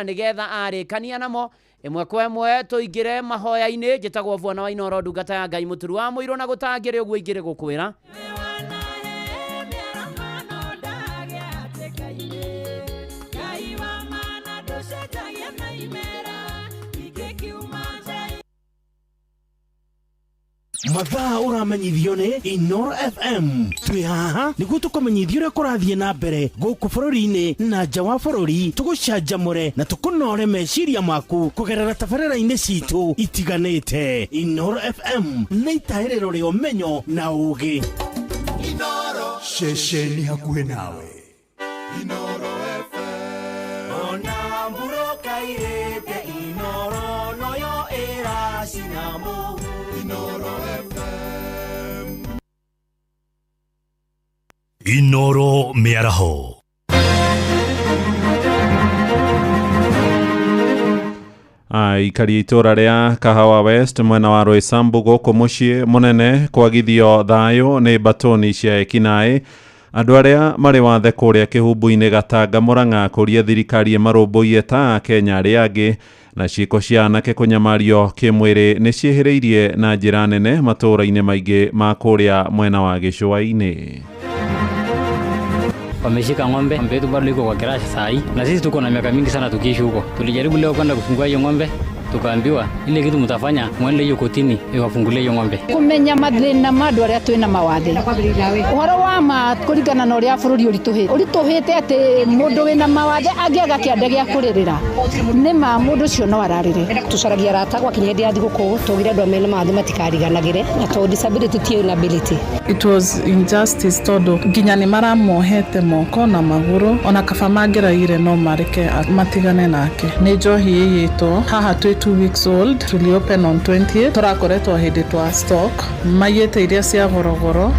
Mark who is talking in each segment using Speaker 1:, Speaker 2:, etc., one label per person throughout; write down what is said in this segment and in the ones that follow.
Speaker 1: Na nĩgetha arĩkania namo ĩmwe kwa ĩmwe tũingĩre mahoya-inĩ. Njĩtagwo Bwana wa Inooro, ndungata ya Ngai, mũturu wa mũirũ, na gũtangĩrĩ ũguo ingĩrĩ gũkwĩra.
Speaker 2: Mathaa ũramenyithio nĩ Inoro FM. Twĩ haha nĩguo tũkũmenyithia ũrĩa kũrathiĩ na mbere gũkũ bũrũri-inĩ na nja wa bũrũri, tũgũcanjamũre na tũkũnore meciria maku kũgerera tabarĩra-inĩ citũ itiganĩte. Inoro FM nĩ itahĩrĩro rĩa ũmenyo na ũgĩ.
Speaker 3: Ceceni hakuhĩ nawe.
Speaker 4: Ona mburoka irĩte Inoro noyo ĩracina mũhu.
Speaker 5: Inoro Mĩaraho.
Speaker 6: Aikari itũra rĩa Kahawa West mwena wa Roysambu gũkũ mũciĩ mũnene kwagithio thayũ nĩ mbatoni cia ekinaĩ. Andũ arĩa marĩ wathe kũrĩa kĩhumbu-inĩ Gatanga Mũrang'a kũria thirikari ĩmarũmbũiye ta Akenya arĩa angĩ. Na ciĩko cia anake kũnyamario kĩmwĩrĩ nĩ ciĩhĩrĩirie na njĩra nene matũũra-inĩ maingĩ ma kũrĩa mwena wa gĩcũa-inĩ.
Speaker 7: Wameshika ng'ombe, ng'ombe yetu bado iko kwa kirasha saa hii, na sisi tuko na miaka mingi sana tukiishi huko. Tulijaribu leo kwenda kufungua hiyo ng'ombe, tukaambiwa ile kitu mtafanya mwende hiyo kotini iwafungulie hiyo ng'ombe.
Speaker 8: Kumenya mathĩna ma andũ arĩa twĩna mawathe, ũhoro wa ma kũringana na ũrĩa bũrũri ũritũhĩte, ũritũhĩte atĩ mũndũ wĩna mawathe angĩaga kĩande gĩa kũrĩrĩra, nĩ ma mũndũ ũcio no ararĩre.
Speaker 9: Tũcaragia arata gwakinya hĩndĩ ya thigũkũ, tugire andũ mena mawathe matikariganagĩre, na tondũ disability ti inability.
Speaker 10: It was injustice tondũ nginya nĩ maramohete moko na magũrũ, ona kaba mangĩraire no mareke matigane nake. Nĩ njohi ĩiyĩtwo haha twĩ 2 weeks old, tuli open on 20th, tũrakoretwo hĩndĩ twa stock maiyĩte iria cia gorogoro.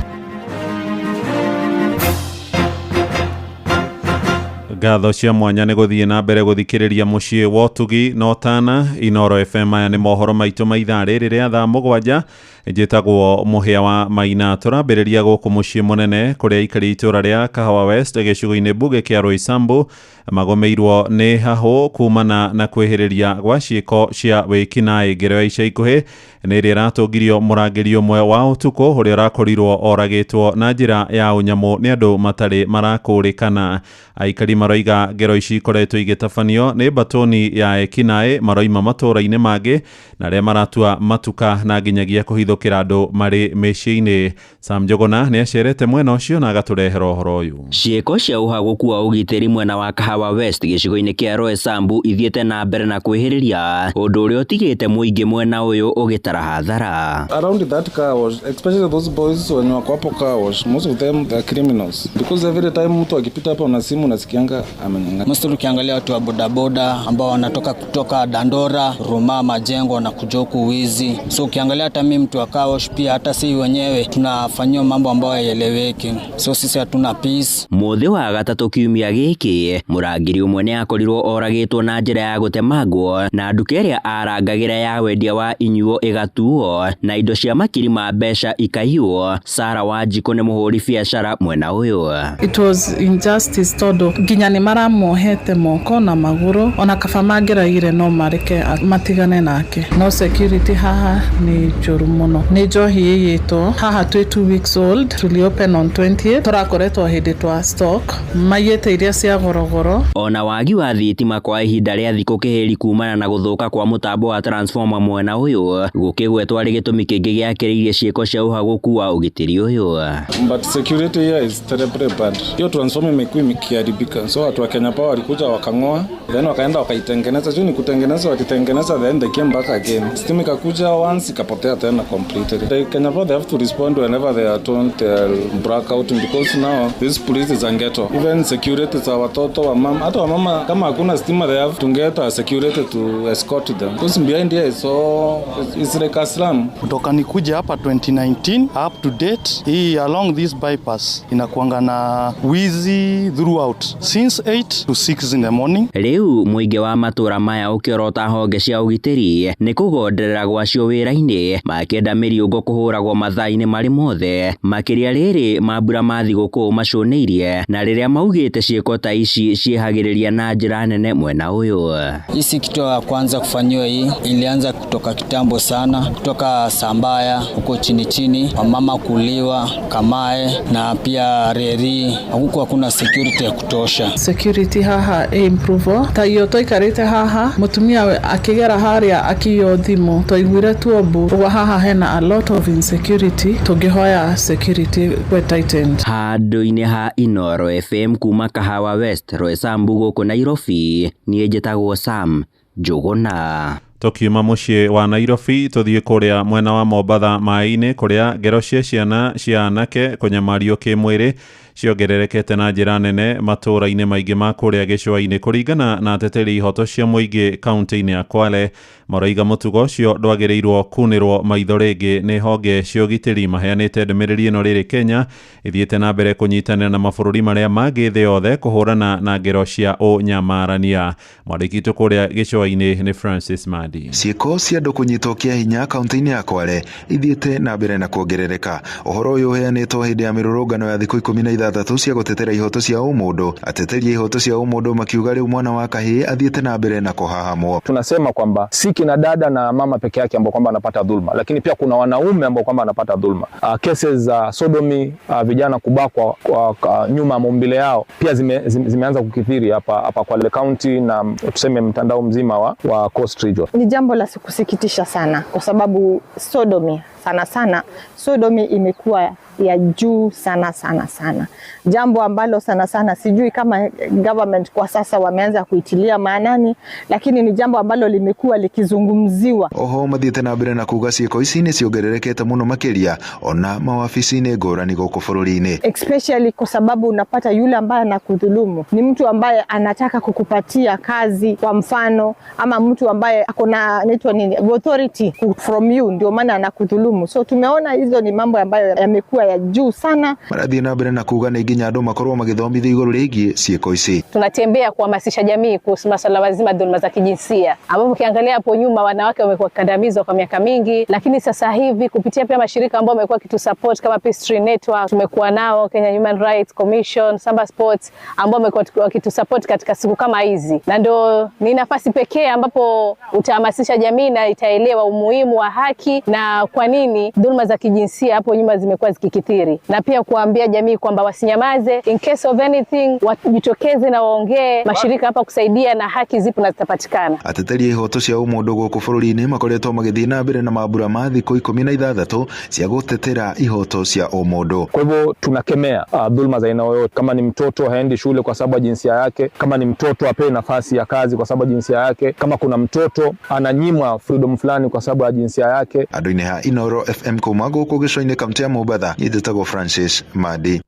Speaker 6: Ngatho cia mwanya nĩ gũthiĩ na mbere gũthikĩrĩria mũciĩ wa ũtugi na ũtana Inoro FM. Aya nĩ mohoro maitũ ma ithaa rĩrĩ rĩa thaa 7. Njĩtagwo Mũhĩa wa Maina. Tũrambĩrĩria gũkũ mũciĩ mũnene kũrĩa aikari itũra rĩa Kahawa West gĩcigo-inĩ mbunge kĩa Roysambu magomeirwo nĩ hahũ kumana na kwĩhĩrĩria gwa ciĩko cia wĩkinaĩ. Ngero ya ica ikuhĩ nĩ ĩrĩa ĩratũngirio mũrangĩri ũmwe wa ũtukũ ũrĩa ũrakorirwo oragĩtwo na njĩra ya ũnyamũ nĩ andũ matarĩ marakũrĩkana. Aikari maroiga ngero ici ikoretwo igĩtabanio nĩ mbatoni ya ekinaĩ maroima matũũra-inĩ mangĩ na arĩa maratua matuka na nginyagia kũhithũkĩra andũ marĩ mĩciĩ-inĩ. Sam Njogona nĩ acerete mwena ũcio na agatũrehera ũhoro ũyũ.
Speaker 11: Ciĩko cia ũhagũku wa ũgitĩri mwena wa Kahawa West gĩcigo-inĩ kĩa Roysambu ithiĩte na mbere na kwĩhĩrĩria, ũndũ ũrĩa ũtigĩte mũingĩ mwena ũyũ ũgĩtara hathara.
Speaker 12: Around that car wash, especially those boys wenye wako hapo car wash, most of them they are criminals, because every time mtu akipita hapo na simu unasikianga amenyang'anya.
Speaker 13: Mostly ukiangalia watu wa bodaboda ambao wanatoka kutoka Dandora, Ruma, Majengo na kuja huku wizi. So ukiangalia hata mimi mtu wa car wash pia, hata si wenyewe tunafanyiwa mambo ambayo hayaeleweki. So sisi hatuna peace.
Speaker 11: Mũthĩ wa gatatũ kiumia gĩkĩ, mũrangĩri ũmwe nĩ akorirwo oragĩtwo na njĩra ya gũtemangwo na nduka ĩrĩa arangagĩra ya wendia wa inyuo ĩgatuo na indo cia makiri ma mbeca ikaiywo. Sara Wanjikũ nĩ mũhũri biacara mwena ũyũ.
Speaker 10: It was injustice tondũ nginya nĩ maramohete moko na magũrũ, ona kaba mangĩraire no mareke matigane nake. No security haha nĩ njũru mũno. Nĩ njohi ĩiyĩtwo haha twĩ 2 weeks old, tuli open on 20th, tũrakoretwo hĩndĩ twa stock maiyĩte iria cia gorogoro.
Speaker 11: Ona wagi wa thitima kwa ihinda rĩa thikũ kĩhĩri kumana na gũthũka kwa mũtambo wa transformer mwena ũyũ gũkĩgwetwo arĩ gĩtũmi kĩngĩ gĩakĩrĩirie ciĩko cia ũhagũku wa ũgitĩri ũyũ.
Speaker 12: But security here is terribly bad. Hiyo transformer imekuwa ikiharibika, so watu wa Kenya Power walikuja wakang'oa, then wakaenda wakaitengeneza, sio ni kutengeneza, walitengeneza, then they came back again. Stima ikakuja once ikapotea tena completely. The Kenya Power, they have to respond whenever they are told they'll black out, because now this police is a ghetto. Even security za watoto wa mama, hata wamama kama hakuna stima they have to get a security to escort them, because behind here is so it's like a slum.
Speaker 14: Kutoka nikuje hapa 2019 up to date, hii along this bypass inakuanga na wizi throughout. Since Since 8 to 6 in the morning.
Speaker 11: Rĩu mũingĩ wa matũra maya ũkĩorota honge cia ũgitĩri nĩ kũgonderera gwacio wĩra-inĩ, makĩenda mĩriũngũ kũhũragwo mathaa-inĩ marĩ mothe, makĩria rĩrĩ mambura ma thigũkũ macũnĩirie na rĩrĩa maugĩte ciĩko ta ici ciĩhagĩrĩria na njĩra nene mwena ũyũ.
Speaker 13: Hii si kitu ya kwanza kufanyiwa, hii ilianza kutoka kitambo sana, kutoka Sambaya huko chini chini, wamama kuliwa Kamae na pia Reri, huko hakuna security ya kutosha.
Speaker 10: Security haha ĩ improve ta iyo twaikarĩte haha mũtumia akĩgera harĩa akĩiywo thimũ twaiguire tuombu ũguo haha hena a lot of insecurity, tũngĩhoya security kwe tightened.
Speaker 11: Handũ-inĩ ha Inoro FM kuma Kahawa West, Roysambu gũkũ Nairobi, niĩ njĩtagwo Sam Njũgũna.
Speaker 6: Tukiuma muciĩ wa Nairobi tuthiĩ kũrĩa mwena wa Mombatha maĩ-inĩ kũrĩa ngero cia ciana cia anake kũnyamario kĩmwĩrĩ ciongererekete na njĩra nene matũũra-inĩ maingĩ ma kũrĩa gĩcũa-inĩ kũringana na ateteri ihoto cia mũingĩ kaunti-inĩ ya Kwale. Maroiga mũtugo ũcio ndwagĩrĩirwo kunĩrwo maitho rĩngĩ nĩ honge cia ũgitĩri. Maheanĩte ndũmĩrĩri ĩno rĩrĩ Kenya ĩthiĩte na mbere kũnyitanĩra na mabũrũri marĩa mangĩ thĩ yothe kũhũrana na ngero cia ũnyamarania. Mwandĩki witũ kũrĩa gĩcũa-inĩ nĩ Francis Madi.
Speaker 3: Ciĩko cia andũ kũnyitwo kĩa hinya kaunti-inĩ ya Kwale ithiĩte na mbere na kuongerereka. Ũhoro ũyũ ũheanĩtwo hĩndĩ ya mĩrũrũngano ya thikũ 16 cia gũtetera ihoto cia ũmũndũ. Ateteri a ihoto cia ũmũndũ makiuga rĩu mwana wa kahĩĩ athiĩte na mbere na kũhahamwo.
Speaker 5: Tunasema kwamba si kina dada na mama peke yake ambao kwamba anapata dhulma, lakini pia kuna wanaume ambao kwamba anapata dhulma. Cases za sodomy, vijana kubakwa kwa nyuma ya maumbile yao pia zimeanza kukithiri hapa Kwale County na tuseme mtandao mzima wa Coast Region.
Speaker 15: Ni jambo la kusikitisha sana kwa sababu sodomy sana sana, sodomy imekuwa ya juu sana sana sana, jambo ambalo sana sana sijui kama government kwa sasa wameanza kuitilia maanani, lakini ni jambo ambalo limekuwa likizungumziwa.
Speaker 3: Oho mathiĩte na mbere na kuga ciĩko ici nĩ ciongererekete mũno makĩria ona mawabici-inĩ ngũrani gũkũ bũrũri-inĩ,
Speaker 15: especially kwa sababu unapata yule ambaye anakudhulumu ni mtu ambaye anataka kukupatia kazi kwa mfano, ama mtu ambaye akona inaitwa nini authority from you, ndio maana anakudhulumu. So tumeona hizo ni mambo ambayo yamekuwa ya juu sana.
Speaker 3: Marathiĩ na mbere na kuga nĩ nginya andũ makorwo magĩthomithio igũrũ rĩgiĩ ciĩko ici.
Speaker 16: Tunatembea kuhamasisha jamii kuhusu masuala mazima dhulma za kijinsia, ambapo ukiangalia hapo nyuma wanawake wamekuwa kandamizwa kwa miaka mingi, lakini sasa hivi kupitia pia mashirika ambayo wamekuwa kitusupport kama Peace Tree Network, tumekuwa nao Kenya Human Rights Commission, Samba Sports, ambao wamekuwa wakitusupport katika siku kama hizi, na ndio ni nafasi pekee ambapo utahamasisha jamii na itaelewa umuhimu wa haki na kwa nini dhulma za kijinsia hapo nyuma zimekuwa zikikithiri, na pia kuambia jamii kwamba wasinyamaze, in case of anything wajitokeze na waongee, mashirika hapa kusaidia na haki zipo na zitapatikana.
Speaker 3: Ateteri a ihoto cia ũmũndũ gũkũ bũrũri-inĩ makoretwo magĩthiĩ na mbere na mambura ma thikũ 16 cia gũtetera ihoto cia ũmũndũ.
Speaker 5: Kwa hivyo tunakemea dhulma za aina yoyote. Kama ni mtoto haendi shule kwa sababu ya jinsia yake, kama ni mtoto apewe nafasi ya kazi kwa sababu ya jinsia yake, kama kuna mtoto ananyimwa freedom fulani kwa sababu ya jinsia yake.
Speaker 3: Andũ-inĩ ha Inoro FM kuma gũkũ gĩcũa-inĩ kaunti ya Mombatha, njĩtagwo Francis Madi.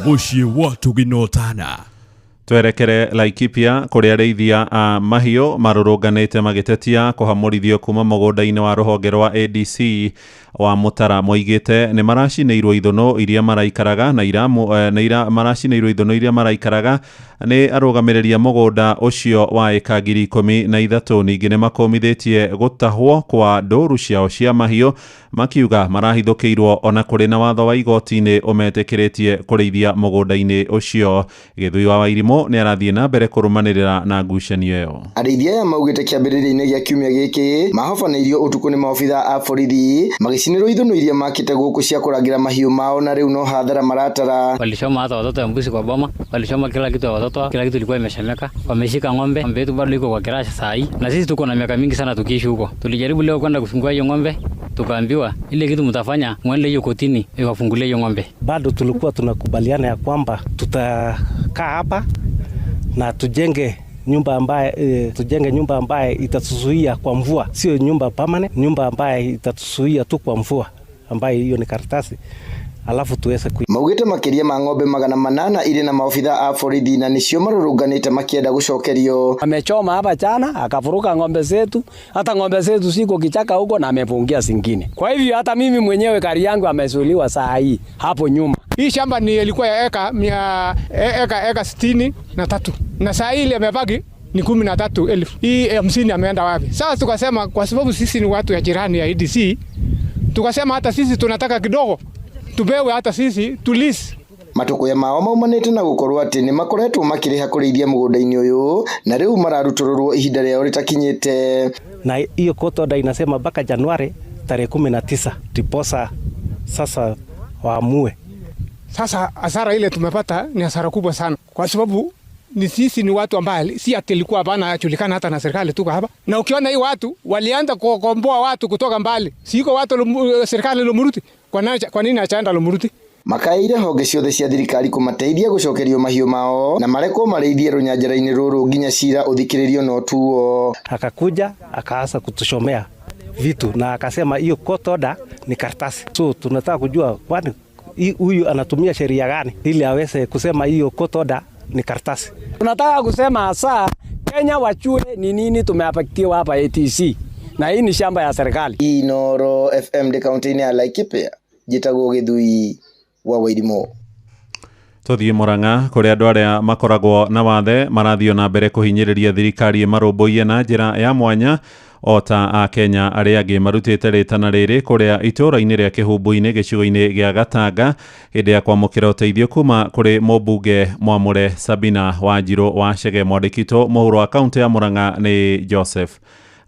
Speaker 17: Mũciĩ wa Tũginotana.
Speaker 6: Twerekere Laikipia kũrĩa arĩithia a mahiũ marũrũnganĩte magĩtetia kũhamũrithio kuma mũgũnda-inĩ wa rũhonge rwa ADC wa Mũtara. Moigĩte nĩ maracinĩirwo ithũnũ iria maraikaraga na maracinĩirwo ithũnũ iria maraikaraga nĩ arũgamĩrĩri a mũgũnda ũcio wa ĩka 13,000. Ningĩ nĩ makũmithĩtie gũtahwo kwa ndũru ciao cia mahiũ, makiuga marahithũkĩirwo ona kũrĩ na watho wa igoti-inĩ ũmetĩkĩrĩtie kũrĩithia mũgũnda-inĩ ũcio. Gĩthui wa Wairimũ nĩ arathiĩ na mbere kũrũmanĩrĩra na ngucanio ĩyo.
Speaker 18: Arĩithia aya maugĩte kĩambĩrĩria-inĩ gĩa kiumia gĩkĩ mahobanĩirio ũtukũ nĩ maobitha a borithi magĩcinĩrwo ithũnũ iria makĩte gũkũ cia kũrangĩra mahiũ mao, na rĩu no hathara maratara.
Speaker 7: Walichoma hata watoto ya mbuzi kwa boma, walichoma kila kitu ya watoto, kila kitu ilikuwa imeshemeka. Wameshika ng'ombe, ng'ombe yetu bado iko kwa kirasha saa hii, na sisi tuko na miaka mingi sana tukiishi huko. Tulijaribu leo kwenda kufungua hiyo ng'ombe, tukaambiwa ile kitu mtafanya mwende hiyo kotini iwafungulie hiyo ng'ombe.
Speaker 19: Bado tulikuwa tunakubaliana ya kwamba tutakaa hapa na tujenge nyumba ambaye itatuzuia kwa mvua, sio nyumba permanent, nyumba ambaye itatuzuia tu kwa mvua, ambaye hiyo ni karatasi alafu tuweze
Speaker 18: Maugĩte makĩria ma ng'ombe 800 irĩ na maobitha a borithi na nĩcio marũrũnganĩte makĩenda gũcokerio.
Speaker 20: Amechoma hapa jana akavuruka ng'ombe zetu, hata ng'ombe zetu siko kichaka huko na amefungia zingine. Kwa hivyo hata mimi mwenyewe gari yangu amezuiliwa saa hii hapo nyuma.
Speaker 21: Hii shamba ni ilikuwa ya eka 63 na saa hii ile amebaki ni 13,000. Hii 50 ameenda wapi? Sasa tukasema kwa sababu sisi ni watu ya jirani ya EDC, tukasema hata sisi tunataka kidogo tupewe hata sisi tulisi.
Speaker 18: Matukuya mao maumanĩte na gũkorwo atĩ nĩ makoretwo makĩrĩha kũrĩithia mũgũnda-inĩ ũyũ na rĩu mararutũrũrwo ihinda rĩao rĩtakinyĩte.
Speaker 19: Na hiyo court order inasema mpaka Januari tarehe 19 ndiposa sasa waamue.
Speaker 21: Sasa hasara ile tumepata ni hasara kubwa sana kwa sababu ni sisi ni watu ambao si ati ilikuwa hapana julikana hata na serikali tuko hapa. Na ukiona hii watu walianza kukomboa watu kutoka mbali. Siko watu serikali Lumuruti. Kwa nini achaenda Lumuruti?
Speaker 18: Makaire honge ciothe cia thirikari kũmateithia gũcokerio mahiũ mao na marekwo marĩithie rũnyanjara-inĩ rũrũ nginya cira ũthikĩrĩrio no tuo.
Speaker 19: Akakuja akaanza kutushomea vitu na akasema hiyo court order ni karatasi. So tunataka kujua kwani huyu anatumia sheria gani ili aweze kusema hiyo court order ni karatasi.
Speaker 20: Tunataka kusema hasa Kenya wachue ni nini tumeapatiwa hapa ATC na hii ni shamba ya serikali.
Speaker 18: Inoro FM de kaunti-inĩ ya Laikipia njĩtagwo Gĩthui wa Wairimu.
Speaker 6: Tũthiĩ Murang'a kũrĩa andũ arĩa makoragwo na wathe marathiĩ na mbere kũhinyĩrĩria thirikari ĩmarũmbũiye na njĩra ya mwanya o ta Akenya arĩa angĩ marutĩte rĩtana rĩrĩ kũrĩa itũũra-inĩ rĩa Kĩhumbu-inĩ gĩcigo-inĩ gĩa Gatanga hĩndĩ ya kwamũkĩra ũteithio kuma kũrĩ mũmbunge mwamũre Sabina Wanjirũ wa Chege. Mwandĩki mũhuro wa kaunti ya Murang'a nĩ Joseph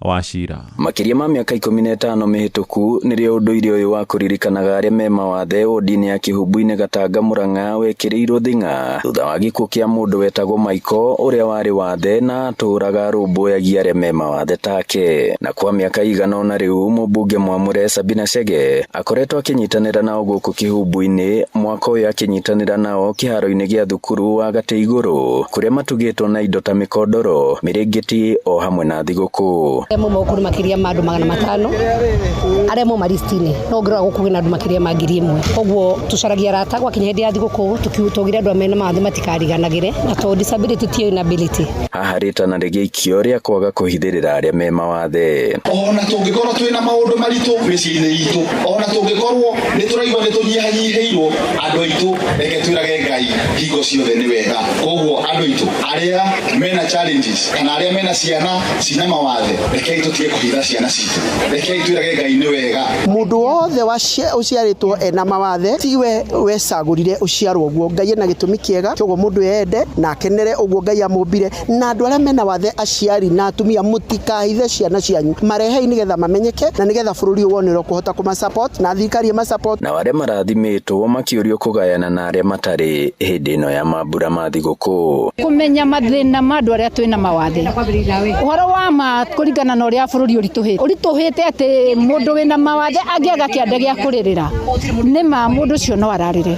Speaker 6: Wachira.
Speaker 22: Makĩria ma mĩaka 15 mĩhĩtũku nĩrĩo ũndũire ũyũ wa kũririkanaga arĩa me mawathe wodi-inĩ ya Kĩhumbu-inĩ Gatanga Murang'a wekĩrĩirwo thing'a thutha wa gĩkuũ kĩa mũndũ wetagwo Michael ũrĩa warĩ wathe na atũũraga arũmbũyagia arĩa me mawathe take. Na kwa mĩaka igana ũna rĩu mũmbunge mwamũre Sabina Chege akoretwo akĩnyitanĩra nao gũkũ Kĩhumbu-inĩ, mwaka ũyũ akĩnyitanĩra nao kĩharo-inĩ gĩa thukuru wa Gatĩ Igũrũ kũrĩa matugĩtwo na indo ta mĩkondoro, mĩrĩngĩti o hamwe na thigũkũ.
Speaker 9: Mumo kuri makiria ma andu 500 aria mo maristini no ngirora guku kwina andu makiria ma 1000 koguo tucaragia rata gwakinya hindi ya thiguku tukigire andu mena mawathe matikariganagire na to disability ti inability.
Speaker 22: Haha rĩtana rĩgĩikio rĩa kwaga kũhithĩrĩra arĩa me mawathe.
Speaker 23: Ona tũngĩkorwo twĩna maũndũ maritũ mĩciĩ-inĩ itũ, ona tũngĩkorwo nĩ tũraigua nĩ tũnyihanyihĩirwo, andũ aitũ reke twĩrage Ngai hingo ciothe nĩ wega. Koguo andũ aitũ arĩa mena challenges kana arĩa mena ciana cina mawathe, rekei tũtige kũhitha ciana citũ, rekei twĩrage Ngai nĩ wega.
Speaker 24: Mũndũ wothe ũciarĩtwo ena mawathe tiwe wecagũrire ũciarwo ũguo. Ngai ena gĩtũmi kĩega kĩoguo mũndũ ende na akenere ũguo Ngai amũmbire. Na andũ arĩa mena wathe, aciari na atumia, mũtikahithe ciana cianyu, marehei nĩgetha mamenyeke na nĩgetha bũrũri ũyũ wone ũrĩa ũkũhota kũma-support na thirikari ĩma-support.
Speaker 22: Na arĩa marathimĩtwo makĩũrio kũgayana na arĩa matarĩ hĩndĩ ĩno ya mambura ma thigũkũ.
Speaker 8: Kũmenya mathĩna ma andũ arĩa twĩna mawathe, ũhoro wa ma kũringana na ũrĩa bũrũri ũritũhĩte atĩ mũndũ wĩna mawathe angĩaga kĩande gĩa kũrĩrĩra nĩ ma mũndũ ũcio no ararĩre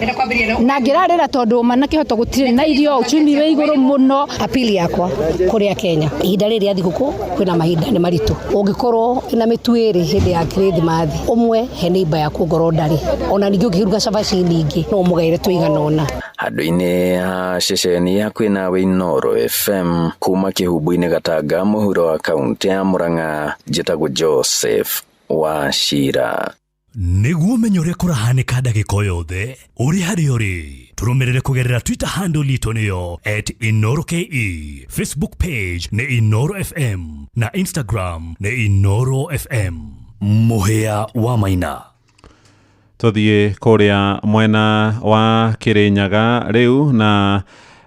Speaker 8: na angĩrarĩra tondũ ma na kĩhoto gũtirĩ na irio, uchumi wĩ igũrũ mũno.
Speaker 9: Apili yakwa kũrĩa Kenya ihinda rĩrĩ rĩa thigũkũ kwĩna mahinda nĩ maritũ. Ũngĩkorwo na mĩtu ĩrĩ hĩndĩ ya Kĩrĩthimathi, ũmwe he neighbor yaku ngorwo ndarĩ, ona ningĩ ũngĩruga cabaci nyingĩ no ũmũgaĩre tũigana ũna.
Speaker 22: Handũ-inĩ ha ceceni hakuhĩ nawe Inooro FM kuma Kĩhumbu-inĩ Gatanga mũhuro wa kaunti ya Murang'a, njĩtagwo Joseph Wachira.
Speaker 17: Nĩguo ũmenye ũrĩa kũrahanĩka ndagĩka o yothe ũrĩ harĩa ũrĩ, tũrũmĩrĩre kũgerera Twitter handle itũ nĩyo @InooroKE, Facebook page nĩ Inooro FM na Instagram nĩ Inooro FM. Mũhĩa wa Maina.
Speaker 6: Tũthiĩ kũrĩa mwena wa Kĩrĩnyaga rĩu na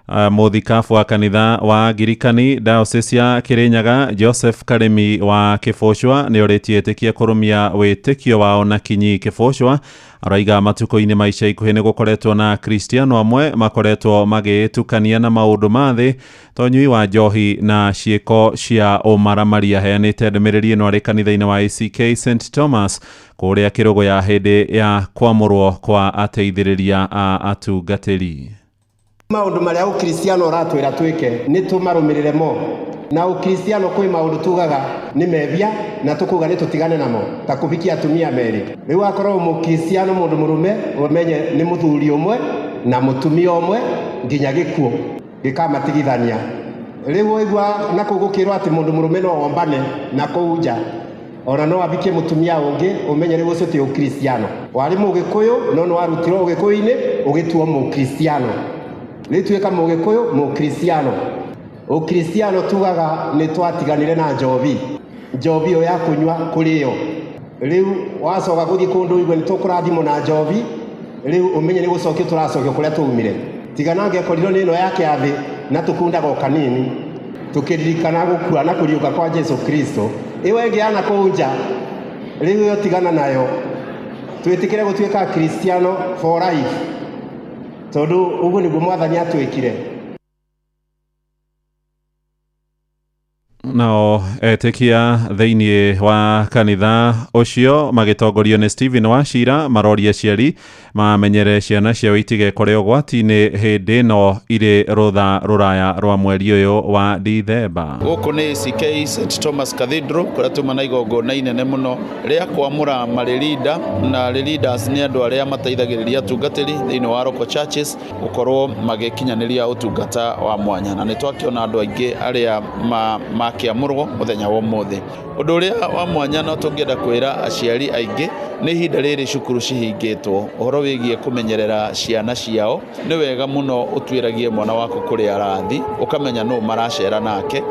Speaker 6: mũthikabu wa kanitha wa Angirikani Diocese ya Kĩrĩnyaga Joseph Karimi wa Kĩbũcwa nĩ orĩtie etĩkia kũrũmia wĩtĩkio wao na kinyi. Kĩbũcwa araiga matukũ-inĩ ma ica ikuhĩ nĩ gũkoretwo na Akristiano amwe makoretwo magĩtukania na maũndũ ma thĩ ta ũnyui wa njohi na ciĩko cia ũmaramari. Aheanĩte ndũmĩrĩri ĩno arĩ kanitha-inĩ wa ACK St Thomas kũrĩa Kĩrũgũya hĩndĩ ya kwamũrwo kwa ateithĩrĩria a atungatĩri.
Speaker 25: Maũndũ marĩa ũkristiano ũratwĩra twĩke nĩ tũmarũmĩrĩre mo.
Speaker 1: Na Ũkristiano kwĩ maũndũ tugaga nĩ mebia na tũkuga nĩ tũtigane namo, ta kũhikia atumia merĩ. Rĩu akorwo mũkristiano mũndũ mũrũme, ũmenye nĩ mũthuri ũmwe na mũtumia ũmwe nginya gĩkuũ gĩkamatigithania. Rĩu waigua na kũu gũkĩrwo atĩ mũndũ mũrũme no ombane na kũu nja, ona no abikie mũtumia ũngĩ, ũmenye rĩu ũcio ti ũkristiano. Warĩ mũgĩkũyũ no nĩ warutirwo ũgĩkũyũ-inĩ ũgĩtuo mũkristiano. Rĩu tuĩka mũgĩkũyũ mũkristiano. Ũkristiano tugaga nĩ twatiganire na njobi, njobi ĩyo ya kũnyua kũrĩo. Rĩu wacoka gũthiĩ kũndũ ũigue nĩ tũkũrathimwo na njobi, rĩu ũmenye nĩ gũcokio tũracokio kũrĩa twaumire. Tiga ngekorirwo nĩ ĩno ya kĩathĩ na tũkundaga o kanini tũkĩririkana gũkua na kũriũka kwa Jesu Kristo. Ĩyo ĩngĩ ya nakũu nja rĩu ĩyo tigana nayo, twĩtĩkĩre gũtuĩka Akristiano for life, tondũ ũguo nĩguo Mwathani atwĩkire.
Speaker 6: Nao etĩkia thĩinĩ wa kanitha ũcio magĩtongorio nĩ Stephen Wachira maroria aciari mamenyere ciana ciao itigekore ũgwati-inĩ hĩndĩ ĩno irĩ rũtha rũraya rwa mweri ũyũ wa Dithemba.
Speaker 2: Gũkũ nĩ ACK St Thomas Cathedral kũrĩa tuma na igongona inene mũno rĩa kwamũra marĩrinda, na leaders nĩ andũ arĩa mateithagĩrĩria atungatĩri thĩinĩ wa local churches gũkorwo magĩkinyanĩria ũtungata wa mwanya, na nĩ twakĩona andũ aingĩ arĩa makĩamũrwo mũthenya wa ũmũthĩ. Ũndũ ũrĩa wa mwanya no tũngĩenda kwĩra aciari aingĩ nĩ ihinda rĩrĩ cukuru cihingĩtwo, ũhoro wĩgiĩ kũmenyerera ciana ciao, nĩ wega mũno ũtuĩragie mwana waku kũrĩa arathi, ũkamenya nũ maracera nake,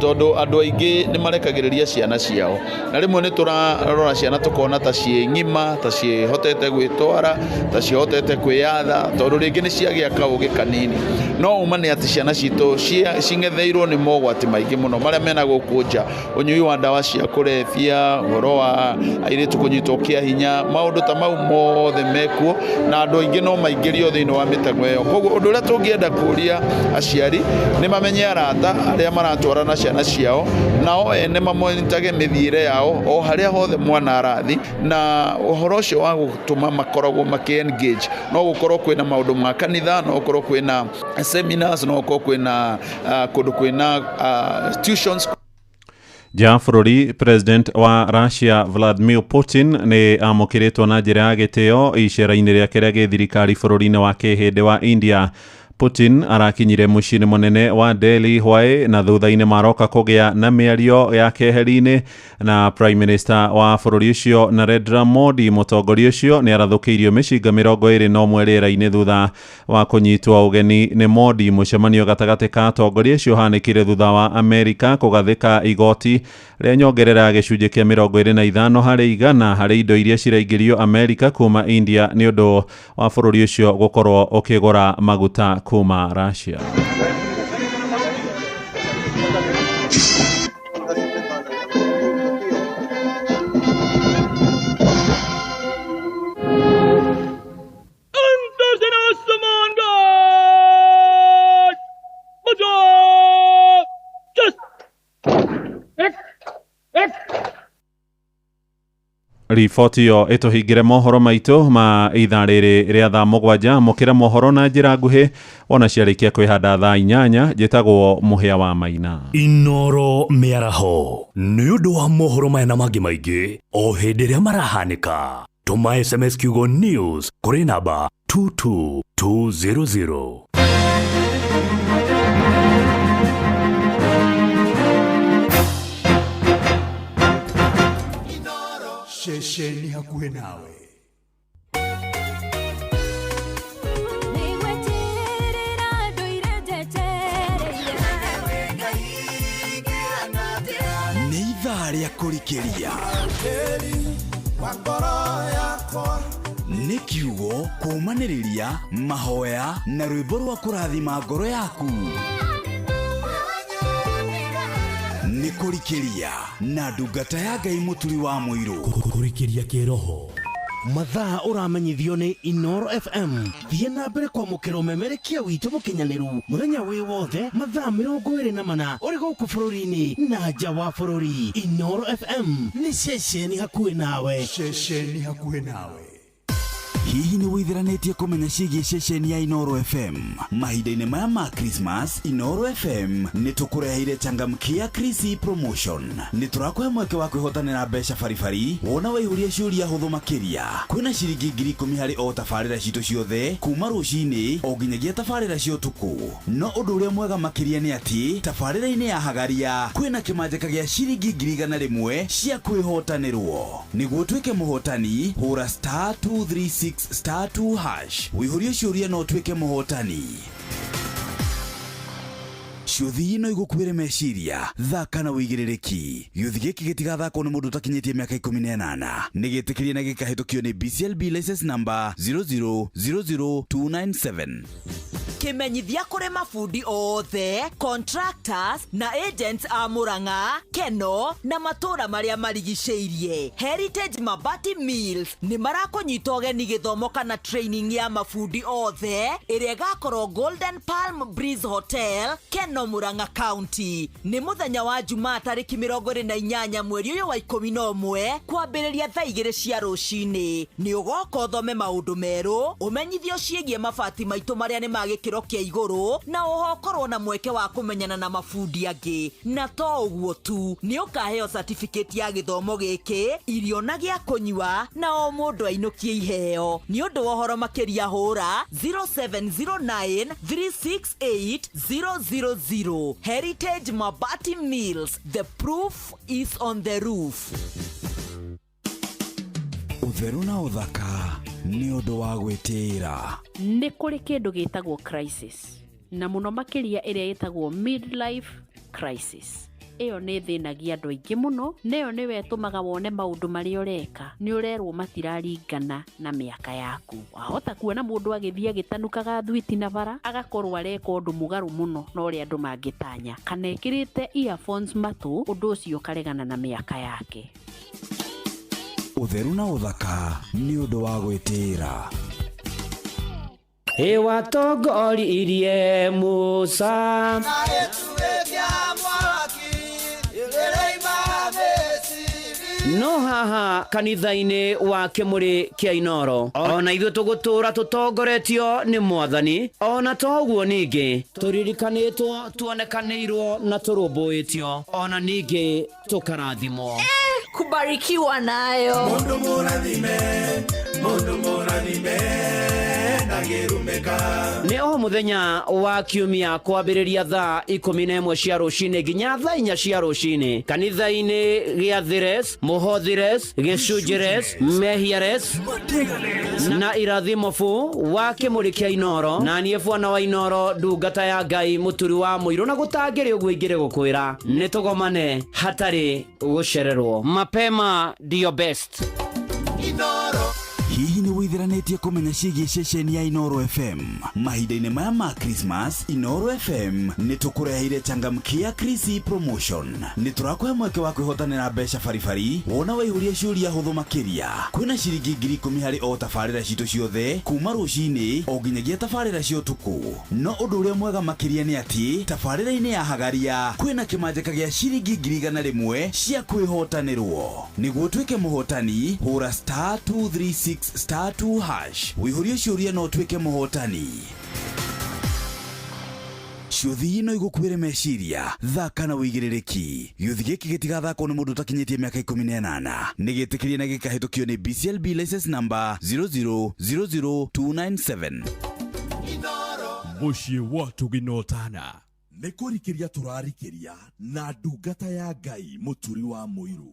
Speaker 2: tondũ andũ aingĩ nĩ marekagĩrĩria ciana ciao, na rĩmwe nĩ tũrarora ciana tũkona ta ciĩ ng'ima, ta ciĩhotete gwĩtwara, ta ciĩhotete kwĩyatha, tondũ rĩngĩ nĩ ciagĩa kaũgĩ kanini. No uma nĩ atĩ ciana citũ cing'etheirwo nĩ mogwati maingĩ mũno marĩa mena gũkũ nja, ũnyui wa ndawa cia kũrebia, ũhoro wa airĩtu kũnyitwo kĩa hinya, maũndũ ta mau mothe mekuo, na andũ aingĩ no maingĩrio thĩinĩ wa mĩtego ĩyo. Koguo ũndũ ũrĩa tũngĩenda kũria aciari nĩ mamenye arata arĩa maratwarana ciana ciao, nao ene mamonitage mĩthiĩre yao o harĩa hothe mwana arathi, na ũhoro ũcio wa gũtũma makoragwo makĩ engage. No gũkorwo kwĩna maũndũ ma kanitha, no gũkorwo kwĩna seminars, no gũkorwo kwĩna kũndũ kwĩna tuitions.
Speaker 6: Nja bũrũri, President wa Russia Vladimir Putin nĩ amũkĩrĩtwo na njĩra ya gĩtĩo icera-inĩ rĩake rĩa gĩthirikari bũrũri-inĩ wa kĩhĩndĩ wa India. Putin arakinyire mũciĩ-inĩ mũnene wa Delhi hwaĩ na thutha-inĩ maroka kũgĩa na mĩario ya keheri-inĩ na Prime Minister wa bũrũri ũcio Narendra Modi. Mũtongoria ũcio nĩ arathũkĩirio mĩcinga 21 rĩera-inĩ thutha wa kũnyitwo ũgeni nĩ Modi. Mũcemanio gatagatĩ ka atongoria acio ũhanĩkire thutha wa Amerika kũgathĩka igoti rĩa nyongerera ya gĩcunjĩ kĩa 25 harĩ igana harĩ indo iria ciraingĩrio Amerika kuma India nĩ ũndũ wa bũrũri ũcio gũkorwo ũkĩgũra maguta kuma Russia. Riboti ĩyo ĩtũhingĩre mohoro maitũ ma ithaa rĩrĩ rĩa thaa 7. Mũkĩra mohoro na njĩra nguhĩ wona ciarĩkia kwĩhanda thaa 8. Njĩtagwo Mũhĩa wa Maina.
Speaker 17: Inoro mĩaraho nĩ ũndũ wa mohoro maya na mangĩ maingĩ o hĩndĩ ĩrĩa marahanĩka. Tũma SMS kiugo news kũrĩ namba 22200.
Speaker 4: Ceceni hakuhĩ nawe.
Speaker 12: Nĩ ithaa rĩa kũrikĩria. Nĩ kiugo kũũmanĩrĩria, mahoya na rwĩmbo rwa kũrathima ngoro yaku. Nĩ kũrikĩria na ndungata ya Ngai Mũturi wa Mũirũ.
Speaker 17: Kũrikĩria kĩroho.
Speaker 25: Mathaa ũramenyithio nĩ Inoro FM. Thiĩ na mbere kwamũkĩra ũmemerekia witũ mũkinyanĩru mũthenya wĩ wothe mathaa 24 ũrĩ gũkũ bũrũri-inĩ na nja wa bũrũri. Inoro FM nĩ ceceni hakuhĩ nawe.
Speaker 4: Ceceni hakuhĩ nawe.
Speaker 12: Hihi nĩ wĩtheranĩtie kũmenya ciĩgiĩ ceceni ya Inoro FM? Mahinda-inĩ maya ma Christmas, Inoro FM nĩ tũkũreheire changamkia Krisi promotion. Nĩ tũrakũhe mweke wa kwĩhotanĩra mbeca baribari wona waihũria ciũria hũthũ makĩria. Kwĩna ciringi 10,000 harĩ o tabarĩra citũ ciothe kuma rũcinĩ o nginyagia tabarĩra cia ũtukũ. No ũndũ ũrĩa mwega makĩria nĩ atĩ tabarĩra-inĩ ya Hagaria kwĩna kĩmanjĩka gĩa ciringi 100,000 cia kwĩhotanĩrwo. Nĩguo ũtuĩke mũhotani, hũra star 236 star 2 hash wĩihũrie ciũria na ũtuĩke mũhotani. Ciũthi no igũkuĩre meciria, thaka na wĩigĩrĩrĩki. Gĩũthi gĩkĩ gĩtigathakwo nĩ mũndũ ũtakinyĩtie mĩaka 18. Nĩ gĩtĩkĩrie na gĩkahĩtũkio nĩ BCLB license number 0000297.
Speaker 10: Kĩmenyithia kũrĩ mabundi othe, contractors na agents a Murang'a, Keno na matũũra marĩa marigicĩirie. Heritage Mabati Mills nĩ marakũnyita ũgeni gĩthomo kana training ya mabundi othe ĩrĩa ĩgakorwo Golden Palm Breeze Hotel, Keno, Murang'a County. Nĩ mũthenya wa Jumaa tarĩki 28 mweri ũyũ wa 11 kwambĩrĩria thaa 2 cia rũcinĩ. Nĩ ũgoka ũthome maũndũ merũ, ũmenyithio ciĩgiĩ mabati maitũ marĩa nĩ ma gĩkĩro kĩa igũrũ, na oho ũkorwo na mweke wa kũmenyana na mabundi angĩ. Na to ũguo tu, nĩ ũkaheo certificate ya gĩthomo gĩkĩ, irio na gĩa kũnyua, na o mũndũ ainũkie iheo. Nĩ ũndũ wa ũhoro makĩria hũra 0709 368 000. Heritage Mabati Mills, the proof is on the roof.
Speaker 12: Ũtheru na ũthaka nĩ ũndũ wa gwĩtĩĩra.
Speaker 11: Nĩ kũrĩ kĩndũ gĩtagwo crisis, na mũno makĩria ĩrĩa ĩtagwo midlife crisis. Ĩyo nĩ ĩthĩnagia andũ aingĩ mũno, na ĩyo nĩyo ĩtũmaga wone maũndũ marĩa ũreka nĩ ũrerwo matiraringana na mĩaka yaku. Wahota kuona mũndũ agĩthiĩ agĩtanukaga thwiti na bara, agakorwo areka ũndũ mũgarũ mũno na ũrĩa andũ mangĩtanya, kana ekĩrĩte earphones matũ, ũndũ ũcio ũkaregana na mĩaka yake.
Speaker 12: Ũtheru na ũthaka nĩ ũndũ wa gwĩtĩĩra.
Speaker 13: Ĩwatongoririe Musa no haha kanitha-inĩ wa Kĩmũrĩ kĩa Inoro, ona ithuĩ tũgũtũra tũtongoretio nĩ Mwathani. Ona to ũguo ningĩ tũririkanĩtwo, tuonekanĩirwo na tũrũmbũĩtio, ona ningĩ tũkarathimwo.
Speaker 10: Kubarikiwa nayo.
Speaker 4: Mundu mũrathime, mundu mũrathime ndangĩrumĩka.
Speaker 13: Nĩ o mũthenya wa kiumia kwambĩrĩria thaa 11 cia rũcinĩ nginya thaa 4 cia rũcinĩ kanitha-inĩ gĩa Thires, Mũhothires, Gĩcunjĩres, Mehiares na Irathimo fu wa Kĩmũrĩ kĩa Inoro. Na niĩ bwana wa Inoro, ndungata ya Ngai, mũturi wa mũirũ, na gũtangĩrĩ ũguo ingĩrĩ gũkwĩra nĩ tũgomane hatarĩ gũcererwo. Mapema ndio best.
Speaker 12: Inoro. Hihi nĩ wĩtheranĩtie kũmenya ciĩgiĩ ceceni ya Inoro FM? Mahinda-inĩ maya ma Christmas, Inoro FM nĩ tũkũreheire changamkia Krisi promotion. Nĩ tũrakũhe mweke wa kwĩhotanĩra mbeca baribari wona waihũria ciũria hũthũ makĩria. Kwĩna ciringi 10,000 harĩ o tabarĩra citũ ciothe kuma rũcinĩ o nginyagia tabarĩra cia ũtukũ. No ũndũ ũrĩa mwega makĩria nĩ atĩ tabarĩra-inĩ ya Hagaria kwĩna kĩmanjĩka gĩa ciringi 100,000 cia kwĩhotanĩrwo. Nĩguo ũtuĩke mũhotani, hũra star 236 star 2 hash wĩihũrie ciũria na ũtuĩke mũhotani. Ciũthi no igũkuĩre meciria, thaka na wĩigĩrĩrĩki. Gĩũthi gĩkĩ gĩtigathakwo nĩ mũndũ ũtakinyĩtie mĩaka 18. Nĩ gĩtĩkĩrie na gĩkahĩtũkio nĩ BCLB license number 0000297.
Speaker 4: Mũciĩ wa Tũginotana nĩ kũrikĩria tũrarikĩria na ndungata ya Ngai mũturi wa mũirũ.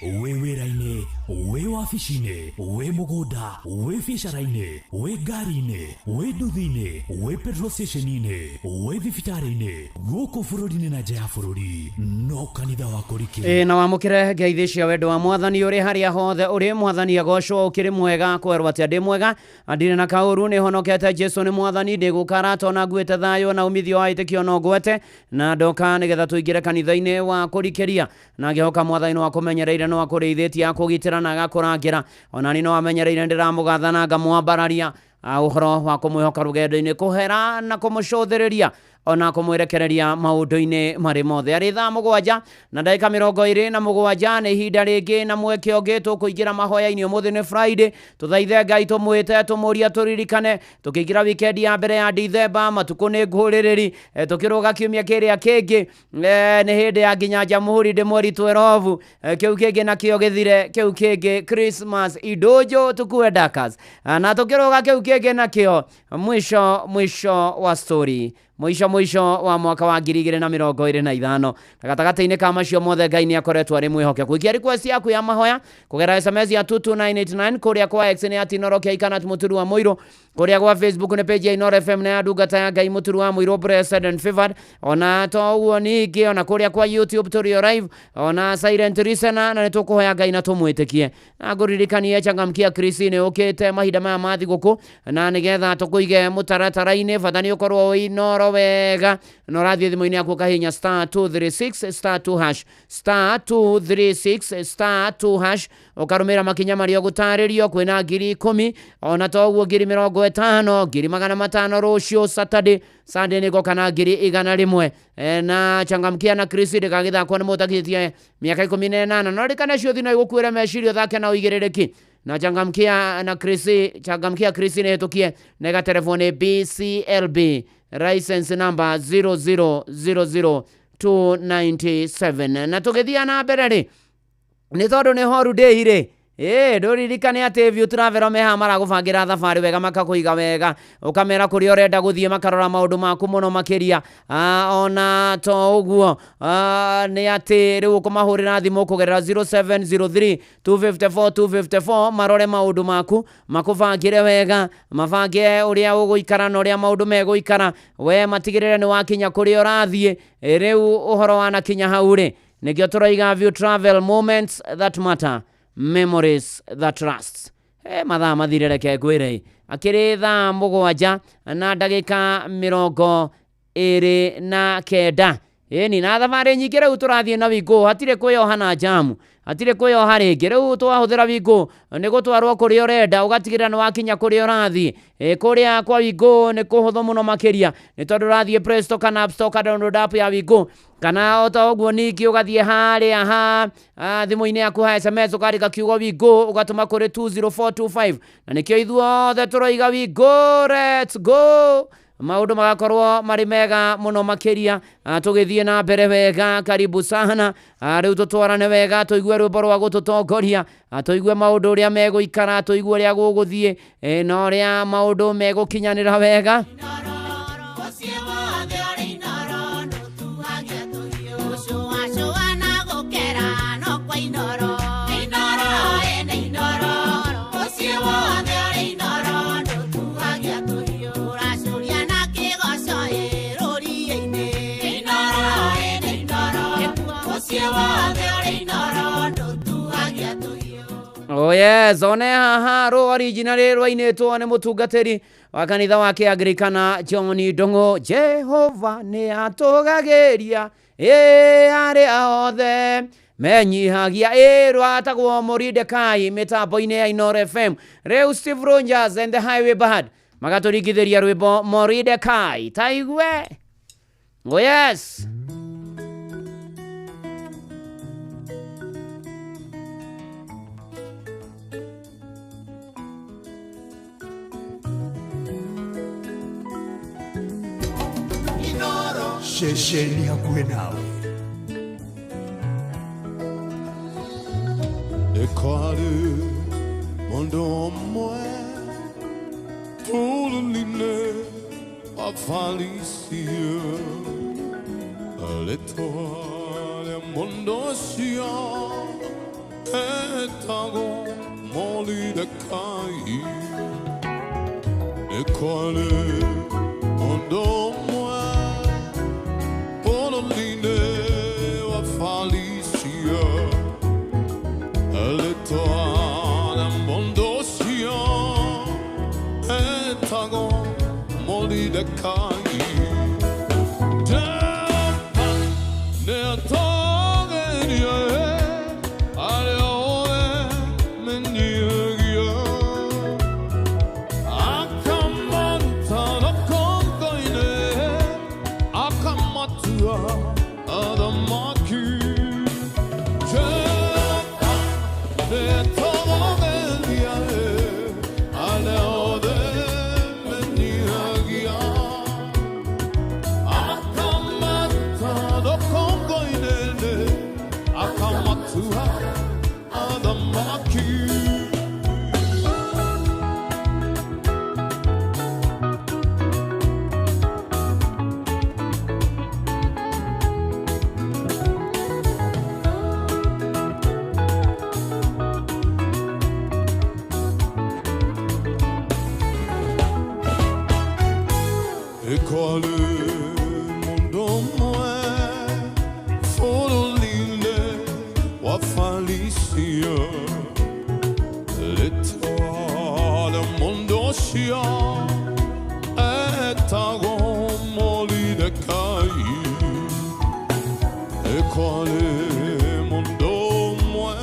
Speaker 17: Wĩ wĩra-inĩ, wĩ wabici-inĩ, wĩ mũgũnda, wĩ biacara-inĩ, wĩ ngari-inĩ, wĩ nduthi-inĩ, wĩ petrol station-inĩ, wĩ thibitarĩ-inĩ, gũkũ bũrũri-inĩ na nja ya bũrũri, no kanitha wa kũrikĩria.
Speaker 13: Na wamũkĩre ngeithi cia wendo wa Mwathani ũrĩ harĩa hothe ũrĩ. Mwathani agocwo, ũkĩrĩ mwega, kwerwo atĩa ndĩ mwega, ndirĩ na kaũru, nĩ honokete. Jesu nĩ Mwathani, ndĩgũkarata ona nguĩte thayũ na umithio wa ĩtĩkio no ngwete na ndoka nĩgetha tũingĩre kanitha-inĩ wa kũrikĩria, na ngĩhoka Mwathani no akũmenyereire, no akũrĩithĩtie, akũgitĩra na agakũrangĩra. Ona ni no amenyereire, ndĩramũgatha na ngamwambararia ũhoro wa kũmwĩhoka rũgendo-inĩ, kũhera na kũmũcũthĩrĩria. Ona kũmwerekereria maũndũ-inĩ marĩ mothe. Arĩ thaa 7 na ndagĩka 27, nĩ ihinda rĩngĩ na mweke ũngĩ tũkũingĩra mahoya-inĩ. Ũmũthĩ nĩ Friday, tũthaithe Ngai, tũmwĩte, tũmũrie tũririkane tũkĩingĩra weekend ya mbere ya Dithemba. Matukũ nĩ ngũrĩrĩri, tũkĩrũga kiumia kĩrĩa kĩngĩ, nĩ hĩndĩ ya nginya Jamhuri ndĩ mweri 12, kĩu kĩngĩ nakĩo gĩthire, kĩu kĩngĩ Christmas idũnjũ tukue dakas, na tũkĩrũga kĩu kĩngĩ nakĩo mwisho mwisho wa story, mwisho mwisho wa mwaka wa 2025. Na gatagatĩ-inĩ ka macio mothe, Ngai nĩ akoretwo arĩ mwĩhokeku. Ikia request yaku ya mahoya kũgerera SMS ya 22989. Kũrĩa kwa X nĩ at Inooro kana Mũturu wa Mũirũ. Kũrĩa gwa Facebook nĩ page ya Inooro FM na ya ndungata ya Ngai Mũturu wa Mũirũ, blessed and favored. Ona to ũguo ningĩ, ona kũrĩa kwa YouTube tũrĩ o live, ona silent listener, na nĩ tũkũhoya Ngai na tũmwĩtĩkie. Na ngũririkanie, changamkia Krisi nĩ ũkĩte mahinda maya ma thigũkũ, na nĩgetha tũkũige mũtaratara-inĩ, bata nĩ ũkorwo wĩ Inooro wega na ũrathiĩ thimũ-inĩ yaku ũkahihinya *236 *2 hash, *236 *2 hash, ũkarũmĩrĩra makinya marĩa ũgũtarĩrio. Kwĩna 10,000, ona to ũguo 50,000, 500,000 rũciũ Saturday. Sunday nĩ goka na 100,000. Na changamkia na Chris ndĩgagĩthakwo nĩ mũtakĩtie mĩaka 18. No rĩkana cio thino igũkuĩre meciria, ũthake na ũigĩrĩrĩki. Na changamkia na Chris, changamkia Chris nĩ hĩtũkie na ĩgaterevwo nĩ BCLB license number 0000297. Na tũgĩthiĩ na mbere rĩ, nĩ tondũ nĩ holiday rĩ, ĩĩ, ndũririkane atĩ View Travel meha maragũbangĩra thabarĩ wega, makakũiga wega, ũkamera kũrĩa ũrenda gũthiĩ, makarora maũndũ maku mũno makĩria. Ona to ũguo, nĩ atĩ rĩu ũkũmahũrĩra thimũ kũgerera 0703 254 254, marore maũndũ maku, makũbangĩre wega, mabange ũrĩa ũgũikara na ũrĩa maũndũ megũikara, we matigĩrĩre nĩ wakinya kũrĩa ũrathiĩ. Rĩu ũhoro wanakinya hau rĩ, nĩkĩo tũroiga View Travel, moments that matter, memories that last. Mathaa mathire, reke ngwĩre akĩrĩ thaa 7 na ndagĩka 29. Ĩni na thabarĩ nyingĩ rĩu tũrathiĩ na Wingo, hatirĩ kwĩyoha na jamu, hatirĩ kwĩyoha rĩngĩ. Rĩu twahũthĩra Wingo nĩ gũtwarwo kũrĩa ũrenda, ũgatigĩrĩra nĩ wakinya kũrĩa ũrathiĩ. Kũrĩa kwa Wingo nĩ kũhũthũ mũno makĩria, nĩ tondũ ũrathiĩ Play Store kana App Store, download app ya Wingo, kana o ta ũguo ningĩ ũgathiĩ harĩa ha thimũ-inĩ yaku ha SMS, ũkandĩka kiugo Wingo, ũgatũma kũrĩ 20425. Na nĩkĩo ithuothe tũroiga Wingo, let's go, maũndũ magakorwo marĩ mega mũno makĩria. Tũgĩthiĩ na mbere wega, karibu sana. Rĩu tũtwarane wega, tũigue rwĩmbo rwa gũtũtongoria, tũigue maũndũ ũrĩa megũikara, tũigue ũrĩa gũgũthiĩ, na ũrĩa maũndũ megũkinyanĩra wega.
Speaker 3: Mũciĩ wothe ũrĩ Inooro ndũtuagia tũhiũ, cũa na gũkera no kwa Inooro. Inooro ĩnĩ Inooro, mũciĩ wothe ũrĩ Inooro ndũtuagia tũhiũ, ũracũria na kĩgoco ĩ rũriĩ-inĩ. Inooro ĩnĩ Inooro, mũciĩ wothe ũrĩ Inooro ndũtuagia tũhiũ.
Speaker 13: Oh yes, one haha rũ original rwainĩtwo nĩ mũtungatĩri wa kanitha wa Kĩangirikana John Ndung'u. Jehova nĩ atũgagĩria ĩ arĩa othe menyihagia, ĩ rwatagwo Moridekai mĩtambo-inĩ ya Inooro FM. Rĩu Steve Rogers and the Highway Band magatũringithĩria rwĩmbo Moridekai, taigue. Oh yes.
Speaker 4: Ceceni hakuhĩ nawe.
Speaker 5: Nĩ kwarĩ mũndũ ũmwe bũrũri-inĩ wa Farisia, rĩtwa rĩa mũndũ ũcio etagwo Moridekai. Nĩ kwarĩ mũndũ ũmwe bũrũri-inĩ wa Farisia, rĩtwa rĩa mũndũ ũcio etagwo Moridekai. Jehova nĩatũgĩrie arĩa othe menyihagia, akamaruta rũkũngũ-inĩ. Akamatua Adamaki. Ekole mundo mwe Foroline wa Felicia L'étoile mundo sia Etago moli de kai Ekole mundo mwe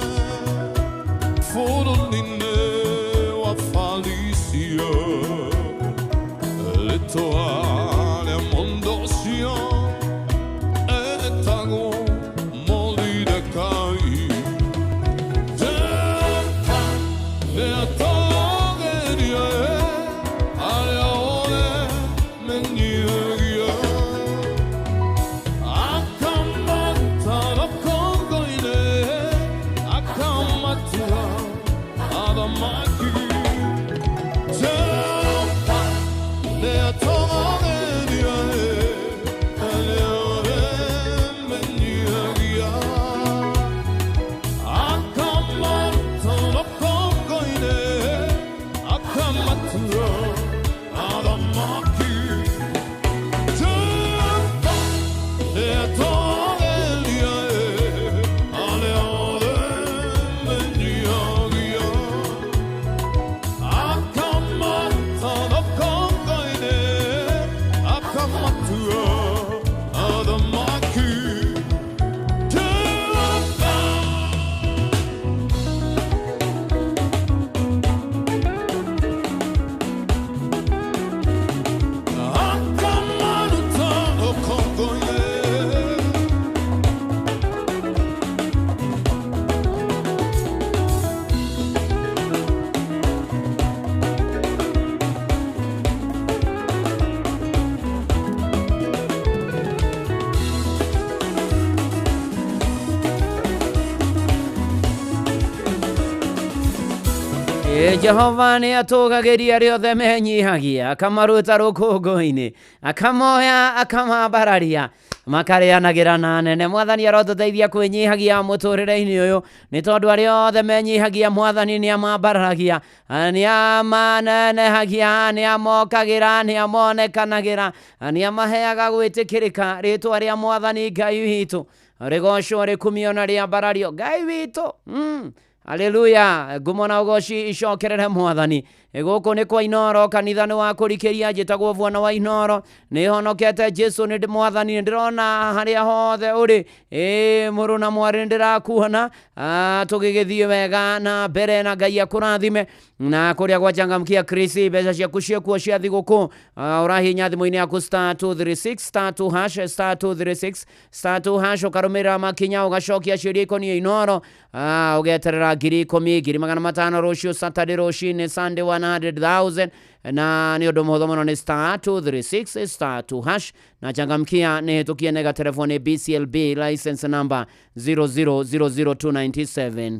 Speaker 5: Foroline wa Felicia L'étoile mondo sia etago moli de kai Jehova neatogerie aleole meniegie Akamata nokongoine akamatua adamaki Jehova
Speaker 13: Jehova nĩ atũgagĩria arĩa othe menyihagia akamaruta rũkũngũ-inĩ akamoya akamambararia makarĩanagĩra na nene. Mwathani arotũteithia kwĩnyihagia mũtũrĩre-inĩ ũyũ nĩ tondũ arĩa othe menyihagia mwathani nĩ amambararagia nĩ amanenehagia nĩ amokagĩra nĩ amonekanagĩra nĩ amaheaga gwĩtĩkĩrĩka. Rĩtwa rĩa mwathani Ngai witũ rĩgocwo rĩkumio na rĩambarario Ngai witũ. Haleluya, ngumo na ugoci icokerere mwathani. Gũkũ nĩ kwa Inoro, kanitha nĩ wa kũrikĩria, njĩtagwo Bwana wa Inoro, nĩ honokete Jesu nĩ mwathani, ndĩrona harĩa hothe ũrĩ, mũrũ na mwarĩ ndĩrakuona, tũgĩgĩthiĩ wega na mbere na Ngai akũrathime. Na kũrĩa gwa Changamkia Krisi, mbeca ciaku ciĩkuo cia thigũkũ, ũrahihinya thimũ-inĩ yaku star 236 star 2 hash star 236 star 2 hash, ũkarũmĩrĩra makinya ũgacokia ciũria ikoniĩ Inoro, ũgeterera 10,000 1,500 rũciũ Saturday rũcinĩ Sunday 100,000 na nĩ ũndũ mũhũthũ mũno nĩ star 236 star 2 hash. Na Changamkia nĩ hĩtũkie nega telefoni BCLB license number 0000297.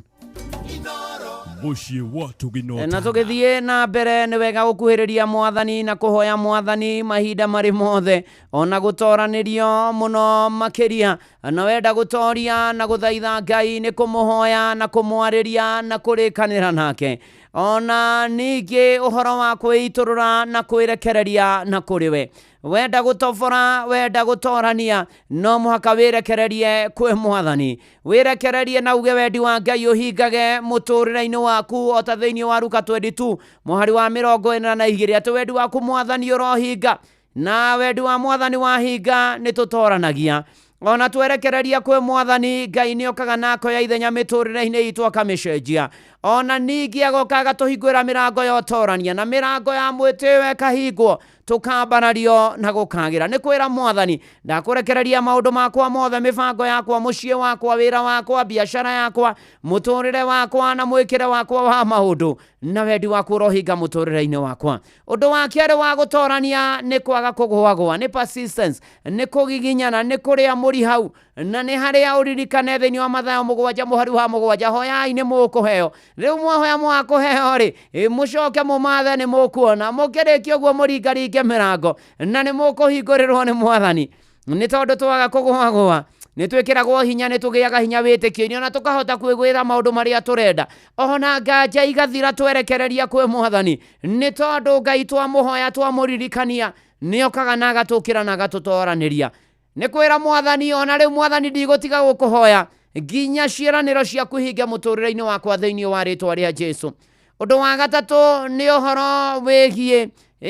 Speaker 4: Mũciĩ wa Tũgĩ
Speaker 13: na tũgĩthiĩ na mbere nĩ wega gũkuhĩrĩria mwathani na kũhoya mwathani mahinda marĩ mothe ona gũtoranĩrio mũno makĩria. Na wenda gũtoria na gũthaitha Ngai nĩ kũmũhoya na kũmwarĩria na kũrĩkanĩra nake, ona ningĩ ũhoro wa kwĩitũrũra na kwĩrekereria na kũrĩ we. Wenda gũtobora, wenda gũtorania, no mũhaka wĩrekererie kwĩ mwathani, wĩrekererie na uge wendi wa Ngai ũhingage mũtũrĩre-inĩ waku o ta thĩinĩ wa Luka 22 mũhari wa 42 atĩ wendi waku mwathani ũrohinga, na wendi wa mwathani wahinga nĩ tũtoranagia. Ona twerekereria kwĩ mwathani Ngai nĩ okaga na akoya ithenya mĩtũrĩre-inĩ itũ akamĩcenjia. Ona ningĩ agoka agatũhingũrĩra mĩrango ya ũtorania na mĩrango ya mwĩtĩo ĩkahingwo, tũkambarario na gũkagĩra. Nĩ kwĩra Mwathani, ndakũrekereria maũndũ makwa mothe, mĩbango yakwa, mũciĩ wakwa, wĩra wakwa, biacara yakwa, mũtũrĩre wakwa na mwĩkĩre wakwa wa maũndũ, na wendi waku ũrohinga mũtũrĩre-inĩ wakwa. Ũndũ wa kerĩ wa gũtorania nĩ kwaga kũgũagũa, nĩ persistence, nĩ kũgiginyana, nĩ kũrĩa mũri hau, na nĩ harĩa ũririkane thĩinĩ wa Mathayo 7 mũhari wa 7, hoyai nĩ mũkũheo. Rĩu mwahoya mwakũheo rĩ, mũcoke mũmathe nĩ mũkuona, mũkĩrĩkia ũguo mũringaringe mĩrango na nĩ mũkũhingũrĩrwo nĩ Mwathani. Nĩ tondũ twaga kũgũagũa nĩ twĩkĩragwo hinya, nĩ tũgĩaga hinya wĩtĩkio-inĩ, ona tũkahota kwĩgwĩra maũndũ marĩa tũrenda, ona nganja igathira twerekereria kwĩ Mwathani. Nĩ tondũ Ngai twamũhoya twamũririkania nĩ okaga na agatũkĩra na agatũtoranĩria. Nĩ kwĩra Mwathani, ona rĩu Mwathani ndigũtiga gũkũhoya nginya ciĩranĩro ciaku ihinge mũtũrĩre-inĩ wakwa thĩinĩ wa rĩtwa rĩa Jesũ. Ũndũ wa gatatũ nĩ ũhoro wĩgiĩ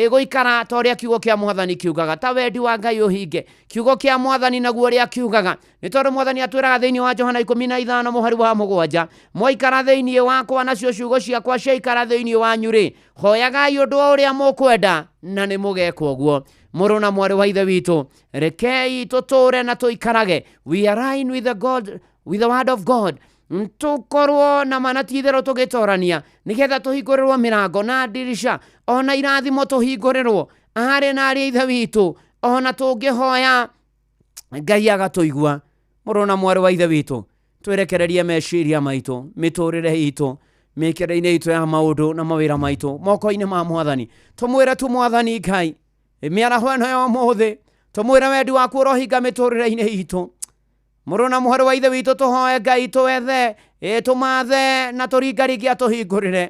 Speaker 13: gũikara ta ũrĩa kiugo kĩa Mwathani kiugaga, ta wendi wa Ngai ũhinge. Kiugo kĩa Mwathani naguo ũrĩa kiugaga, nĩ tondũ Mwathani atwĩraga thĩinĩ wa Johana 15 mũhari wa 7, mwaikara thĩinĩ wakwa nacio ciugo ciakwa ciaikara thĩinĩ wanyu rĩ, hoyagai ũndũ o ũrĩa mũkwenda na nĩ mũgekwo ũguo. Mũrũ na mwarĩ wa Ithe witũ, rekei tũtũre na tũikarage, we align with the God, with the word of God, tũkorwo na mana ti itherũ tũgĩtorania nĩgetha tũhingũrĩrwo mĩrango na ndirisha, ona irathimo tũhingũrĩrwo arĩ na arĩ a Ithe witũ, ona tũngĩhoya Ngai agatũigua. Mũrũ na mwarĩ wa Ithe witũ, twĩrekererie meciria maitũ, mĩtũrĩre itũ, mĩkĩre-inĩ itũ ya maũndũ na mawĩra maitũ moko-inĩ ma Mwathani. Tũmwĩre tu Mwathani Ngai, mĩaraho ĩno ya ũmũthĩ, tũmwĩre wendi waku ũrohinga mĩtũrĩre-inĩ itũ. Mũrũ na mwarĩ wa Ithe witũ, tũhoe Ngai twethe, tũmathe na tũringaringe atũhingũrĩre,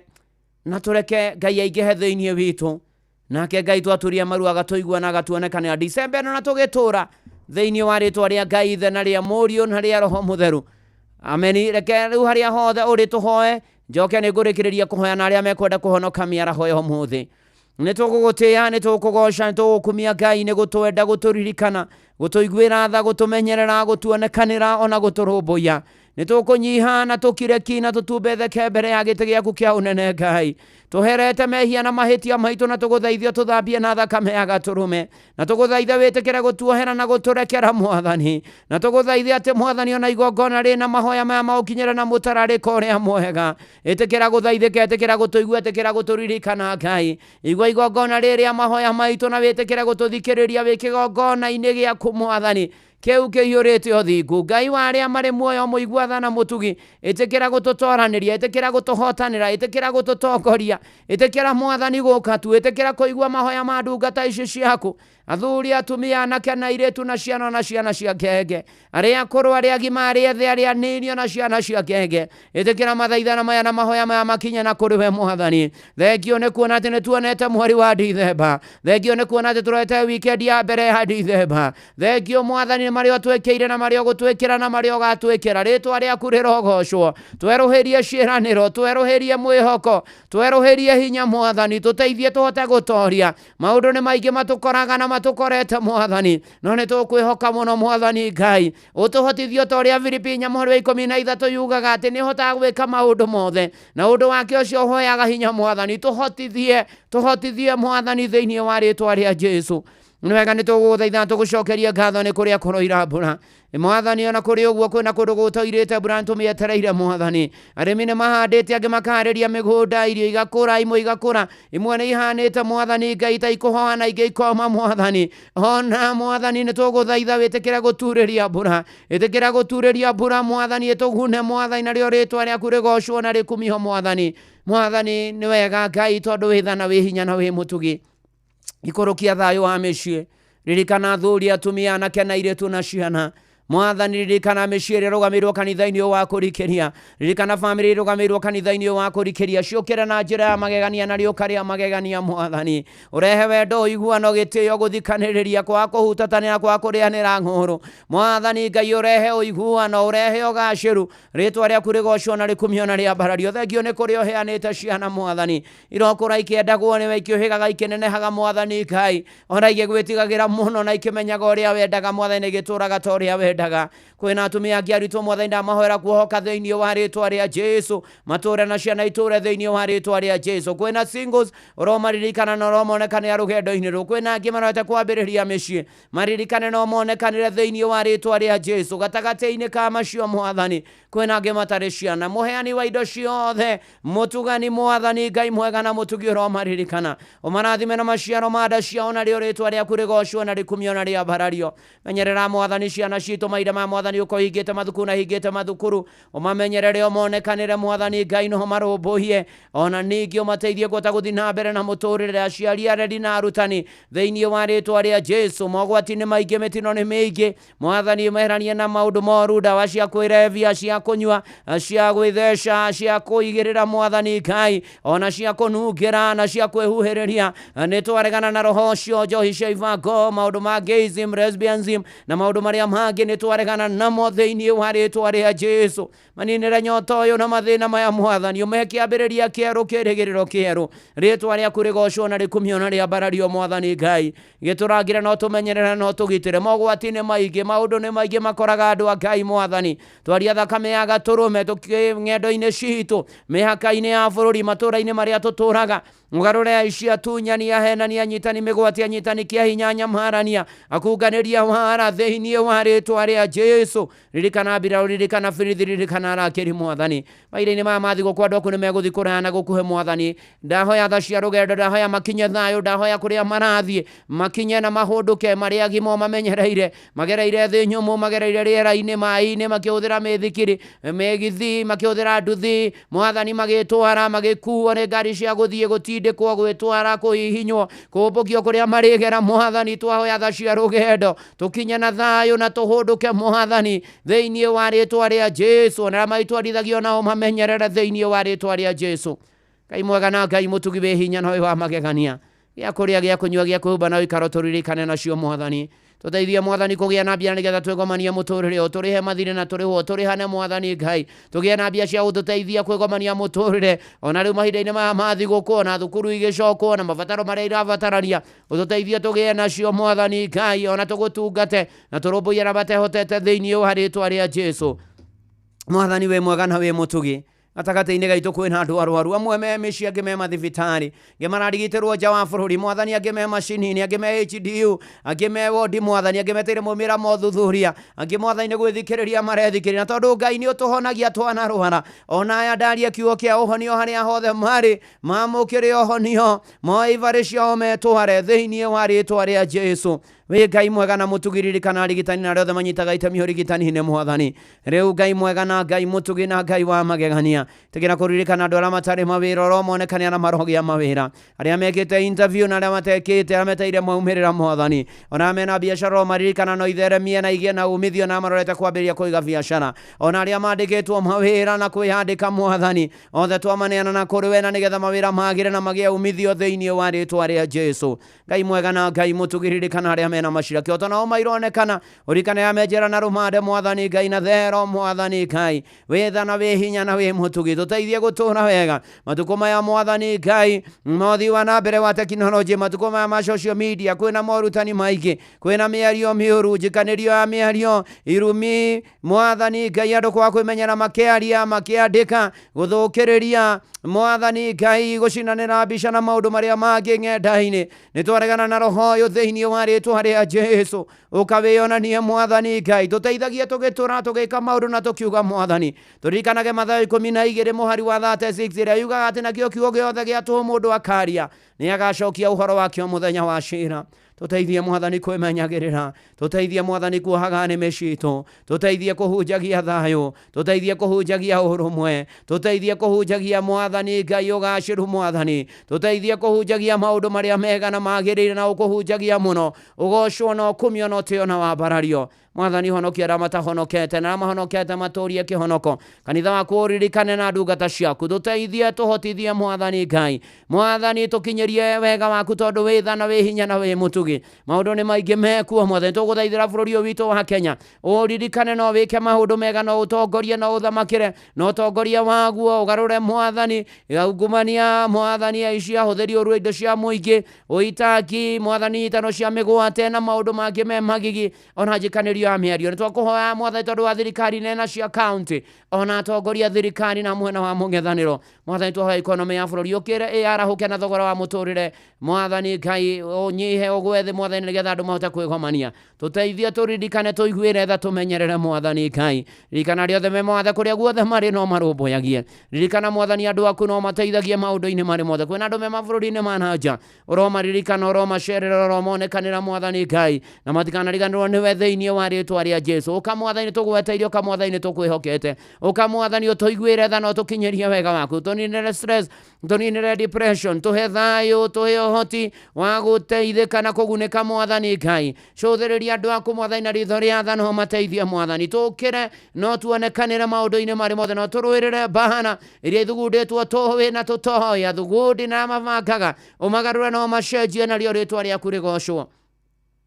Speaker 13: na tũreke Ngai aingĩhe thĩinĩ witũ. Nake Ngai twaturia maru agatũigua na agatuonekanĩra Dicemba ĩno, na tũgĩtũra thĩinĩ wa rĩtwa rĩa Ngai Ithe na rĩa Mũriũ na rĩa Roho Mũtheru. Ameni. Reke rĩu harĩa hothe ũrĩ tũhoe, njoke nĩ ngũrĩkĩrĩria kũhoya na arĩa mekwenda kũhonoka mĩaraho ya ũmũthĩ. Nĩ tũgũgũtĩĩa, nĩ tũgũkũgoca, nĩ tũgũkumia Ngai nĩ gũtwenda, gũtũririkana, gũtũiguĩra tha, gũtũmenyerera, gũtuonekanĩra ona gũtũrũmbũiya. Nĩ tũkũnyiha na tũkire ki na tũtumbetheke mbere ya gĩtĩ gĩaku kĩa ũnene Ngai. Tũherete mehia na mahĩtia maitũ na tũgũthaithio tũthambie na thakame ya gatũrũme, na tũgũthaithe wĩtĩkĩre gũtuohera na gũtũrekera Mwathani, na tũgũthaithe atĩ Mwathani ona igongona rĩna mahoya maya maũkinyĩre na mũtararĩko ũrĩa mwega. Ĩtĩkĩra gũthaithĩka, ĩtĩkĩra gũtũigua, ĩtĩkĩra gũtũririkana Ngai. Igua igongona rĩrĩa mahoya maitũ na wĩtĩkĩre gũtũthikĩrĩria wĩ kĩgongona-inĩ gĩaku Mwathani kĩu kĩiyũrĩte ũthingu. Ngai wa arĩa marĩ muoyo, mũigua tha na mũtugi, ĩtĩkĩra gũtũtoranĩria, ĩtĩkĩra gũtũhotanĩra, ĩtĩkĩra gũtũtongoria, ĩtĩkĩra Mwathani gũka tu, ĩtĩkĩra kũigua mahoya ma ndungata ici ciaku, athuri, atumia, anake na airĩtu, na ciana na ciana cia ngenge, arĩa akũrũ, arĩa agima, arĩa ethĩ, arĩa anini, ona ciana cia ngenge. Ĩtĩkĩra mathaithana maya na mahoya maya makinye na kũrĩ we Mwathani. Thengio nĩ kuona atĩ nĩ tuonete mweri wa Dithemba. Thengio nĩ kuona atĩ tũrete weekend ya mbere ya Dithemba. Thengio Mwathani nĩ marĩa ũtwĩkĩire na marĩa ũgũtwĩkĩra na marĩa ũgatwĩkĩra. Rĩtwa rĩaku rĩrogocwo. Twerũhĩrie ciĩranĩro, twerũhĩrie mwĩhoko, twerũhĩrie hinya Mwathani, tũteithie tũhote gũtoria. Maũndũ nĩ maingĩ matũkoraga na matũkorete Mwathani, no nĩ tũkwĩhoka mũno Mwathani Ngai. Ũtũhotithie ta ũrĩa Filipi 4 mũhari wa 13 yugaga atĩ nĩ ũhotaga gwĩka maũndũ mothe, na ũndũ wake ũcio ũhoyaga hinya Mwathani. Tũhotithie, tũhotithie Mwathani thĩinĩ wa rĩtwa rĩa Jesũ. Nĩ wega nĩ tũgũgũthaitha tũgũcokerie ngatho nĩ kũrĩa kũroira mbura Mwathani. Ona kũrĩ ũguo kwĩna kũndũ gũtoirĩte mbura nĩtũmĩetereire Mwathani. Arĩmi nĩ mahandĩte, angĩ makaharĩria mĩgũnda, irio igakũra, imwe igakũra, imwe nĩ ihanĩte Mwathani Ngai ta ikũhoha na ingĩ ikoma Mwathani. Ona Mwathani nĩ tũgũthaitha wĩtĩkĩre gũturĩria mbura, ĩtĩkĩra gũturĩria mbura Mwathani, ĩtũgune Mwathani, narĩo rĩtwa rĩaku rĩgocwo na rĩkumio Mwathani. Mwathani nĩ wega Ngai, tondũ wĩ tha na wĩ hinya na wĩ mũtugi. Ikũrũkia thayũ wa mĩciĩ, ririkana athuri, atumia, anake na airĩtu na ciana. Mwathani ririkana mĩciĩ ĩrĩa ĩrũgamĩirwo kanitha-inĩ ũyũ wa kũrikĩria, ririkana bamĩrĩ ĩrũgamĩirwo kanitha-inĩ ũyũ wa kũrikĩria, ciũkĩre na njĩra ya magegania na rĩũka rĩa magegania Mwathani. Ũrehe wendo, ũiguano, gĩtĩo, gũthikanĩrĩria, kwaga kũhutatanĩra, kwaga kũrĩanĩra ng'ũrũ. Mwathani Ngai ũrehe ũiguano, ũrehe ũgacĩru, rĩtwa rĩaku rĩgocwo na rĩkumio na rĩambarario. Thengio nĩ kũrĩa ũheanĩte ciana Mwathani, irokũra ikĩendagwo nĩwe, ikĩũhĩgaga ikĩnenehaga Mwathani Ngai, ona igĩgwĩtigagĩra mũno na ikĩmenyaga ũrĩa wendaga Mwathani, na igĩtũraga ta ũrĩa wendaga. mendaga. Kwĩna atumia angĩ arutwo mwathani ndamahoera kuohoka thĩinĩ wa rĩtwa rĩa Jesu, matũre na ciana itũre thĩinĩ wa rĩtwa rĩa Jesu. Kwĩna singles ũromaririkana na ũromonekanĩra rũgendo-inĩ rũu. Kwĩna angĩ marorete kwambĩrĩria mĩciĩ, maririkane na ũmonekanĩre thĩinĩ wa rĩtwa rĩa Jesu. Gatagatĩ-inĩ ka macio mwathani kwĩna angĩ matarĩ ciana, mũheani wa indo ciothe, mũtugani mwathani Ngai mwega na mũtugi ũromaririkana, ũmarathime na maciaro ma nda ciao, narĩo rĩtwa rĩaku rĩgocwo na rĩkumio na rĩambarario. Menyerera mwathani ciana citũ mahinda ma mwathani ũko hingĩte mathukuru na hingĩte mathukuru, ũmamenyerere ũmonekanĩre mwathani Ngai no marũmbũiye, ona ningĩ ũmateithie kũhota gũthiĩ na mbere na mũtũrĩre, aciari areri na arutani thĩinĩ wa rĩtwa rĩa Jesu. Mogwati nĩ maingĩ, mĩtino nĩ mĩingĩ mwathani, meheranie na maũndũ moru, ndawa cia kwĩrebia, cia kũnyua, cia gwĩtheca, cia kũigĩrĩra mwathani Ngai, ona cia kũnungĩra na cia kwĩhuhĩrĩria. Nĩ twaregana na roho ũcio, njohi cia ibango, maũndũ ma gayism, lesbianism na maũndũ marĩa mangĩ nĩ twaregana namo thĩinĩ wa rĩtwa rĩa Jesu. Maninĩre nyota ũyũ na mathĩna maya mwathani, ũmehe kĩambĩrĩria kĩerũ, kĩrĩgĩrĩro kĩerũ, rĩtwa rĩaku rĩgocwo na rĩkumio na rĩambarario mwathani Ngai. Gĩtũrangĩre na ũtũmenyerere na ũtũgitĩre. Mogwati nĩ maingĩ, maũndũ nĩ maingĩ makoraga andũ a Ngai mwathani. Twaria thakame ya gatũrũme tũkĩ ng'endo-inĩ citũ, mĩhaka-inĩ ya bũrũri, matũũra-inĩ marĩa tũtũraga, mũgarũre aici, atunyani, ahenani, anyitani mĩgwate, anyitani kĩa hinya, nyamarania, akunganĩria wara thĩinĩ wa rĩtwa rĩa Jesu. Ririkana mbirarũ, ririkana birithi, ririkana arakĩri mwathani. Mahinda-inĩ maya ma thigũkũ andũ aku nĩ megũthiĩ kũraya na gũkuhĩ mwathani. Ndahoya tha cia rũgendo, ndahoya makinye thayũ, ndahoya kũrĩa marathiĩ makinye na mahũndũke marĩ agima mamenyereire, magereire thĩ nyũmũ, magereire rĩera-inĩ, maĩ-inĩ, makĩhũthĩra mĩthikiri, mĩgithi, makĩhũthĩra nduthi mwathani, magĩtwara, magĩkuo nĩ ngari cia gũthiĩ gũtindĩkwo, gwĩtwara, kũhihinywo, kũmbũkio kũrĩa marĩgera mwathani. Twahoya tha cia rũgendo tũkinye na thayũ na tũhũndũke mwathani thĩinĩ wa rĩtwa rĩa Jesu. Na arĩa maitwarithagio nao mamenyerere thĩinĩ wa rĩtwa rĩa Jesu. Ngai mwega na Ngai mũtugi wĩ hinya na wĩ wa magegania, gĩa kũrĩa, gĩa kũnyua, gĩa kwĩhumba na ũikaro tũririkane nacio mwathani. Tũteithie mwathani kũgĩa na mbia nĩgetha twĩgomanie mũtũrĩre ũyũ, tũrĩhe mathirĩ na tũrĩhwo, tũrĩhane mwathani Ngai, tũgĩe na mbia cia gũtũteithia kwĩgomania mũtũrĩre. Ona rĩu mahinda-inĩ maya ma thigũkũ, ona thukuru igĩcokwo na mabataro marĩa irabatarania, ũtũteithie tũgĩe nacio mwathani Ngai, ona tũgũtungate na tũrũmbũiye na matehotete thĩinĩ wa rĩtwa rĩa Jesu. Mwathani wĩ mwega na wĩ mũtugi. Gatagatĩ-inĩ gaitũ kwĩna andũ arwaru, amwe me mĩciĩ, angĩ me mathibitarĩ, angĩ mararigitĩrwo nja wa bũrũri mwathani, angĩ me macini-inĩ, angĩ me HDU, angĩ me wodi mwathani, angĩ metereire maumĩrĩra ma ũthuthuria, angĩ mwathani nĩ gwĩthikĩrĩria marethikĩrĩria. Na tondũ Ngai nĩ ũtũhonagia twanarwara, ona aya ndaria kiugo kĩa ũhonio harĩa hothe marĩ, mamũkĩre ũhonio, moe ibarĩ ciao metware thĩinĩ wa rĩtwa rĩa Jesu. Wĩ Ngai mwega na mũtugi, ririkana arigitani na arĩa othe manyitaga itemi ũrigitani-inĩ mwathani. Rĩu Ngai mwega na Ngai mũtugi na Ngai wa magegania, tigĩra kũririkana andũ arĩa matarĩ mawĩra, ũromonekania na marogĩa mawĩra, arĩa mekĩte interview na arĩa matekĩte, arĩa metereire maumĩrĩra mwathani, ona arĩa mena biacara ũmaririkana no itheremie na igĩe na umithio, na marorete kwambĩrĩria kũiga biacara, ona arĩa mandĩkĩtwo mawĩra na kwĩyandĩka mwathani, othe twamaneana na kũrĩ we, na nĩgetha mawĩra magĩre na magĩe umithio thĩinĩ wa rĩtwa rĩa Jesu. Ngai mwega na Ngai mũtugi, ririkana arĩa mena macira kĩoto nao maironekana, ũririkane arĩa menjera na rũmande mwathani Ngai, na thero mwathani Ngai, wĩ tha na wĩ hinya na wĩ mũtugi, tũteithie gũtũra wega matukũ maya mwathani Ngai. Mothi wa na mbere wa tekinoronjĩ, matukũ maya ma social media, kwĩna morutani maingĩ, kwĩna mĩario mĩũru, njikanĩrio ya mĩario, irumi mwathani Ngai, andũ kwa kwĩmenyera makĩaria, makĩandĩka, gũthũkĩrĩria mwathani Ngai, gũcinanĩra mbica na maũndũ marĩa mangĩ ng'enda-inĩ. Nĩ twaregana na roho ũyũ thĩinĩ wa rĩtwa rĩa Jesu. Ũkawĩonanie mwathani Ngai, tũteithagie tũgĩtũra tũgĩka maũndũ na tũkiuga mwathani. Tũririkanage Mathayo 12 mũhari wa 36 ĩrĩa yugaga atĩ nakĩo kiugo gĩothe gĩa tũhũ mũndũ akaria nĩ agacokia ũhoro wakĩo mũthenya wa cira. Tũteithie mwathani kwĩmenyagĩrĩra, tũteithie mwathani kuohaga nĩmĩ citũ, tũteithie kũhunjagia thayũ, tũteithie kũhunjagia ũrũmwe, tũteithie kũhunjagia mwathani Ngai ũgacĩru mwathani, tũteithie kũhunjagia maũndũ marĩa mega na magĩrĩire na ũkũhunjagia mũno, ũgocwo na ũkumio na ũtĩo na wambarario. Mwathani honokia arĩa matahonokete na arĩa mahonokete matũrie kĩhonoko. Kanitha waku ũririkane na ndungata ciaku, tũteithie tũhotithie mwathani Ngai, mwathani tũkinyĩrie wega waku, tondũ wĩ tha na wĩ hinya na wĩ mũtugi. Maũndũ nĩ maingĩ mekuo mwathani, tũgũthaithĩra bũrũri ũyũ witũ wa Kenya, ũririkane no wĩke maũndũ mega, no ũtongorie no ũthamakĩre na ũtongoria waguo, ũgarũre mwathani ungumania mwathani, aici ahũthĩri ũru indo cia mũingĩ, ũitangi mwathani, itano cia mĩgwate na maũndũ mangĩ me magigi, ona njikanĩrio mĩario ya mĩario. Nĩ twakũhoya Mwathani tondũ wa thirikari nene cia county ona atongoria thirikari na mwena wa mũng'ethanĩro. Mwathani twahoya economy ya bũrũri ũkĩre ĩyarahũke na thogora wa mũtũrĩre. Mwathani Ngai ũnyihe ũgwe thĩ Mwathani nĩgetha andũ mahote kwĩgomania. Tũteithie tũririkane tũiguĩre tha tũmenyerere Mwathani Ngai. Ririkana arĩa othe me mawathe kũrĩa guothe marĩ no marũmbũyagie. Ririkana Mwathani andũ aku no mateithagie maũndũ-inĩ marĩ mothe. Kwĩna andũ me mabũrũri-inĩ ma na nja ũromaririkana ũromacerera ũromonekanĩra Mwathani Ngai na matikanariganĩrwo nĩwe thĩinĩ wa rĩtwa rĩa Jesu. Ũka Mwathani tũgweteire, ũka Mwathani tũkwĩhokete, ũka Mwathani ũtũiguĩre tha na ũtũkinyĩrie wega waku. Tũninĩre stress, tũninĩre depression, tũhe thayũ, tũhe ũhoti wa gũteithĩka na kũgunĩka Mwathani Ngai. Cũthĩrĩria andũ aku Mwathani na ritho rĩa tha no mateithie Mwathani. Tũkĩre no tuonekanĩre maũndũ-inĩ marĩ mothe, no tũrũĩrĩre mbahana iria ithugundĩtwo tũĩ na tũtoĩ, athugundi na mabangaga ũmagarũre no macenjie narĩo rĩtwa rĩaku rĩgocwo.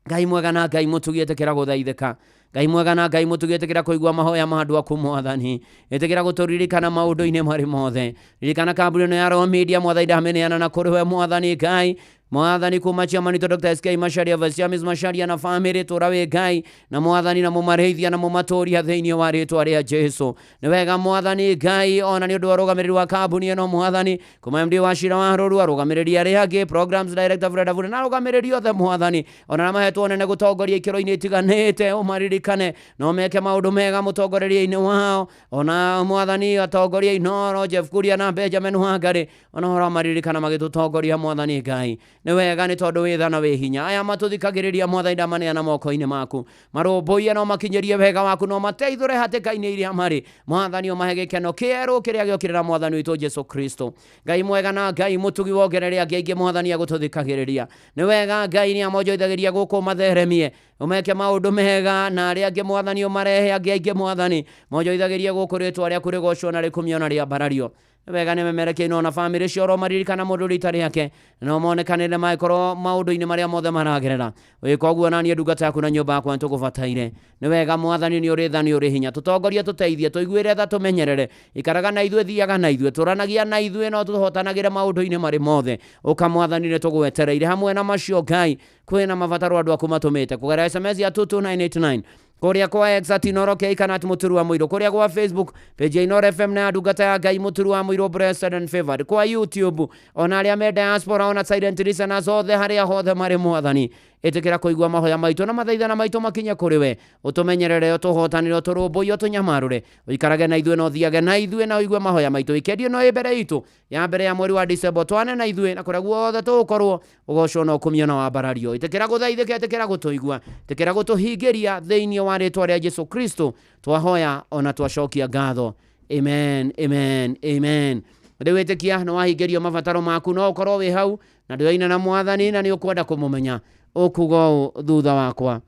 Speaker 13: Ngai mwega na Ngai mũtugi, ĩtĩkĩra gũthaithĩka. Ngai mwega na Ngai mũtugi, ĩtĩkĩra kũigua mahoya ma andũ aku Mwathani. Ĩtĩkĩra gũtũririkana maũndũ-inĩ marĩ mothe. Ririkana kambuni ĩno ya Roho Media Mwathani, ndamĩneana na kũrĩ we Mwathani Ngai. Mwathani kuma chairman witũ Dr. SK Macharia, Vice Chairman Macharia na family, tũra wĩ Ngai na Mwathani na mũmarĩithia na mũmatũria thĩinĩ wa rĩtwa rĩa Jesu. Nĩ wega Mwathani Ngai ona nĩ ũndũ wa ũrũgamĩrĩri wa kambuni ĩno Mwathani, kuma MD wa Cira wa Rũrua, arũgamĩrĩri arĩa angĩ, programs director Fred Avune na arũgamĩrĩri othe Mwathani, ona arĩa mahetwo nene gũtongoria ikĩro-inĩ itiganĩte, ũmaririkane no meke maũndũ mega mũtongorerie-inĩ wao. Ona Mwathani atongoria Inoro, Jeff Kuria na Benjamin Wangari, ona ũhoro maririkana magĩtũtongoria Mwathani Ngai. Nĩ wega nĩ tondũ wĩ tha na wĩ hinya. Aya matũthikagĩrĩria Mwathani ndamaneana moko-inĩ maku, marũmbũiye no makinyĩrie wega waku, no mateithũre hatĩka-inĩ iria marĩ Mwathani, ũmahe gĩkeno kĩerũ kĩrĩa gĩokĩrĩra Mwathani witũ Jesu Kristo. Ngai mwega na Ngai mũtugi, wongerere angĩ aingĩ Mwathani agũtũthikagĩrĩria. Nĩ wega Ngai nĩ amonjoithagĩria gũkũ matheremie, ũmeke maũndũ mega na arĩa angĩ Mwathani ũmarehe angĩ aingĩ Mwathani monjoithagĩria gũkũ rĩtwa rĩaku rĩgocwo na rĩkumio na rĩambarario. Wega nĩ memerekeire ona bamĩrĩ cio ũromaririkana mũndũ rita rĩake no monekanĩre mangĩkorwo maũndũ-inĩ marĩa mothe maragerera. Wĩka ũguo na niĩ ndungata yaku na nyũmba yakwa nĩtũgũbataire. Nĩ wega Mwathani, nĩ ũrĩ tha, nĩ ũrĩ hinya. Tũtongorie, tũteithie, tũiguĩre tha, tũmenyerere. Ikaraga na ithuĩ, thiaga na ithuĩ, tũranagia na ithuĩ, no tũhotanagĩre maũndũ-inĩ marĩ mothe. Ũka Mwathani, nĩ tũgwetereire. Hamwe na macio Ngai, kwĩna mabataro andũ aku matũmĩte kũgerera SMS ya 22989 kũrĩa kwa X at Inoro K kana at Mũturu wa Mũirũ, kũrĩa gwa Facebook page ya Inoro FM na ndungata ya Ngai Mũturu wa Mũirũ blessed and favored, kwa YouTube ona arĩa me diaspora ona silent listeners othe harĩa hothe marĩ Mwathani, ĩtĩkĩra kũigua mahoya maitũ na mathaithana maitũ makinye kũrĩ we. Ũtũmenyerere, ũtũhotanĩre, ũtũrũmbũiye, ũtũnyamarũre, ũikarage na ithuĩ na ũthiage na ithuĩ na ũigue mahoya maitũ. Ikerio no ĩ mbere itũ ya mbere ya mweri wa December, twane na ithuĩ na kũrĩa guothe tũgũkorwo ũgocwo na ũkumio na wambarario. Ĩtĩkĩra gũthaithĩka, ĩtĩkĩra gũtũigua, ĩtĩkĩra gũtũhingĩria thĩinĩ wa rĩtwa rĩa Jesu Kristo twahoya ona twacokia ngatho. Amen, amen, amen. Rĩu ĩtĩkia nĩ wahingĩrio mabataro maku, no ũkorwo wĩ hau na ndũraina na Mwathani na nĩ ũkwenda kũmũmenya, ũkuga ũũ thutha wakwa: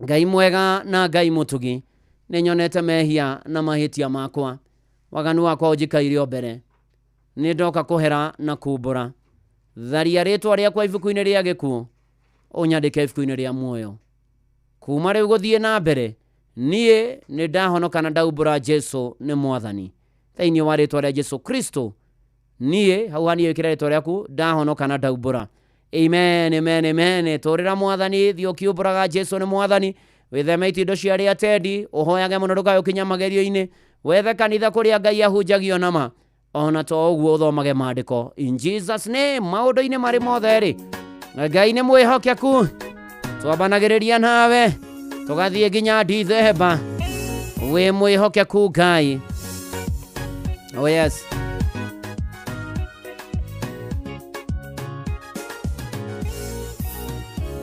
Speaker 13: Ngai mwega na Ngai mũtugi, nĩ nyonete mehia na mahĩtia makwa, waganu wakwa ũnjikaire o mbere, nĩ ndoka kũhera na kumbũra. Tharia rĩtwa rĩakwa ibuku-inĩ rĩa gĩkuũ, ũnyandĩke ibuku-inĩ rĩa muoyo. Kuma rĩu gũthiĩ na mbere, niĩ nĩ ndahonoka na ndaumbũra Jesu nĩ Mwathani. Thĩinĩ wa rĩtwa rĩa Jesu Kristo, niĩ hau haniĩ wĩkĩre rĩtwa rĩaku, ndahonoka na ndaumbũra. Amen, amen, amen. Tũrĩra Mwathani, thiĩ ũkiumbũraga Jesu nĩ Mwathani, wĩtheme itindo cia arĩa atendi, ũhoyage mũno ndũkae ũkinya magerio-inĩ, wethe kanitha kũrĩa Ngai ahunjagio nama, ona to ũguo ũthomage maandĩko. In Jesus name, maũndũ-inĩ marĩ mothe rĩ, Ngai nĩ mwĩhokeku, twambanagĩrĩria nawe tũgathiĩ nginya Dithemba. Wĩ mwĩhokeku Ngai. Oh yes.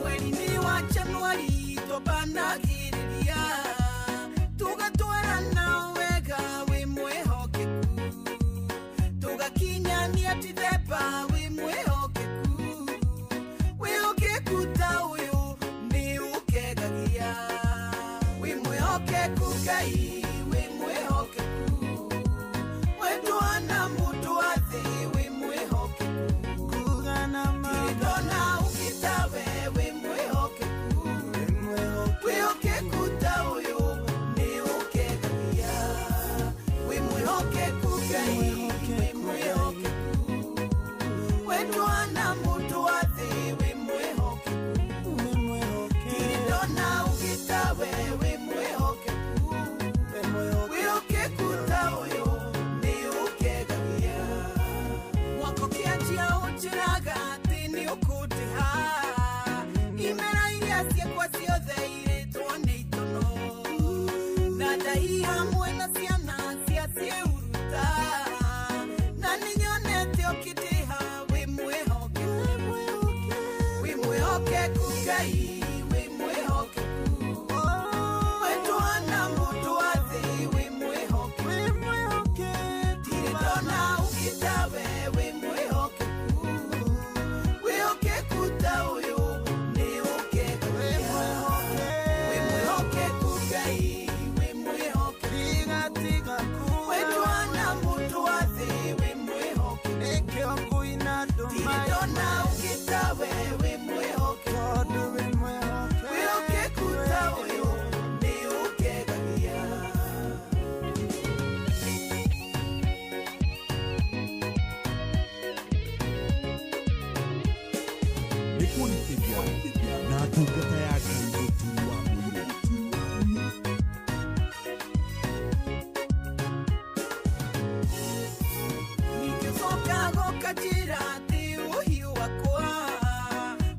Speaker 7: Mweri-inĩ wa Januari twambanagĩrĩria, tũgatwarana wega wĩ mwĩhokeku, tũgakinyania Dithemba wĩ mwĩhokeku, wĩhokeku ta ũyũ nĩ ũkegagia, wĩ mwĩhokeku Ngai, wĩ mwĩhokeku, wetwana
Speaker 4: Ndungata ya Ngai Mũturi wa Mũirũ.
Speaker 7: Ningĩcoka gũkanjĩra atĩ ũhiũ wakwa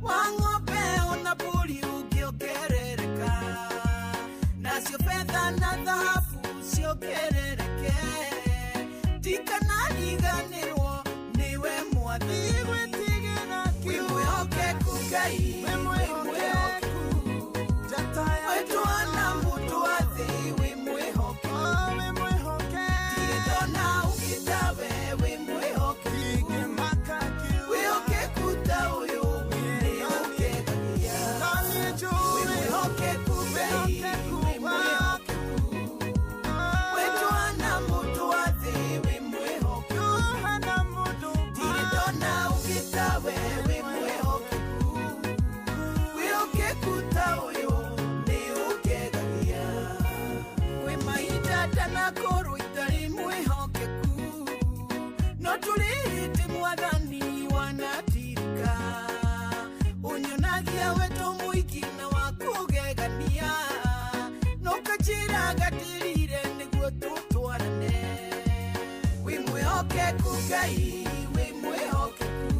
Speaker 7: wa ng'ombe ona mbũri ũngĩongerereka, nacio betha na thahabu ciongerereke, ndikanariganĩrwo nĩwe Mwathi. Wĩ mwĩhokeku Ngai, wĩ mwĩhokeku wetwana mũndũ wa thĩ, wĩ mwĩhokeku ndirĩ ndona ũngĩ tawe, wĩ mwĩhokeku wĩhokeku ta ũyũ nĩ ũngenagia. Wĩ mwĩhokeku Ngai, wĩ mwĩhokeku wetwana mũndũ wa thĩ, wĩ mwĩhokeku ndirĩ ndona ũngĩ tawe, wĩ mwĩhokeku wĩhokeku ta ũyũ nĩ ũngenagia. Kwĩ mahinda ndanakorwo itarĩ mwĩhokeku, no tũrĩ hĩndĩ Mwathani wanatirika, ũnyonagia wendo mũingĩ na wa kũgegania, no kanjĩra ngatĩrire nĩguo tũtwarane. Wĩ mwĩhokeku Ngai, wĩ mwĩhokeku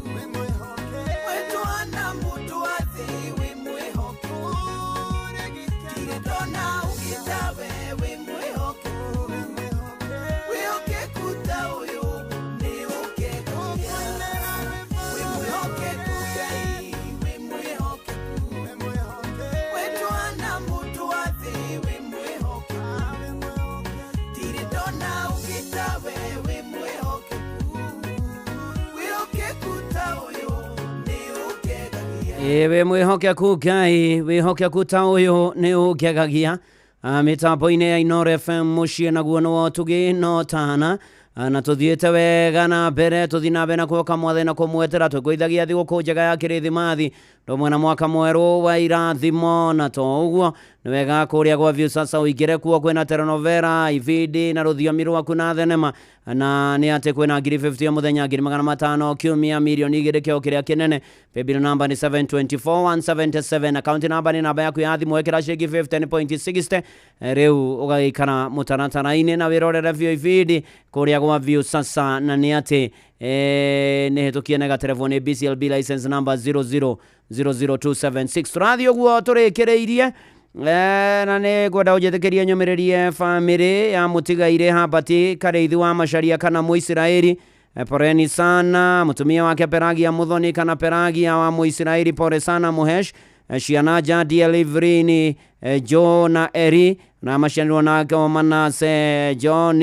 Speaker 7: wetwana mũndũ wa thĩ, wĩ mwĩhokeku ndirĩ ndona ũngĩ tawe, wĩ mwĩhokeku wĩhokeku ta ũyũ nĩ ũngenagia. Wĩ mwĩhokeku Ngai, wĩ mwĩhokeku wetwana mũndũ wa thĩ, wĩ mwĩhokeku ndirĩ ndona ũngĩ tawe, wĩ mwĩhokeku wĩhokeku ta ũyũ nĩ ũngenagia.
Speaker 13: Ĩ wĩ mwĩhokeku Ngai, wĩhokeku ta ũyũ nĩ ũngegagia. Mĩtambo-inĩ ya Inooro FM mũciĩ naguo nĩ wotugi no tana. Na tũthiĩte wega na mbere, tũthiĩ na mbere na kuoka Mwathani na kũmwetera, twĩkũithagia thigũkũ njega ya kĩrĩthimathi ndũmwe na mwaka mwerũ wa irathimo. Na to ũguo nĩ wega kũrĩa gwa Viusasa ũingĩre kuo, kwĩna telenovela, ibindi na rũthiomi rwaku na thenema, na nĩ atĩ kwĩna 50,000 o mũthenya, 500,000 kiumia, 2 million kĩo kĩrĩa kĩnene. Paybill number nĩ 724177, account number nĩ namba yaku ya thimũ, ĩkĩra ciringi 15.60 rĩu ũgagĩikara mũtaratara-inĩ na wĩrorere biũ ibindi kũrĩa gwa Viusasa. Na nĩ atĩ nĩ hĩtũkie na gaterebo nĩ BCLB license number 0000276. Tũrathiĩ ũguo tũrĩkĩrĩirie. Na nĩ ngwenda ũnjĩtĩkĩrie nyũmĩrĩrie bamĩrĩ ya mũtigairĩ Habati Karĩithi wa Macharia kana Mũisiraeli. Poreni sana mũtumia wake Pelagia Muthoni kana Pelagia wa Mũisiraeli, pole sana Muhesh. Ciana Jadia Livrini, Joe na Eri na maciarirwo nake Manase John,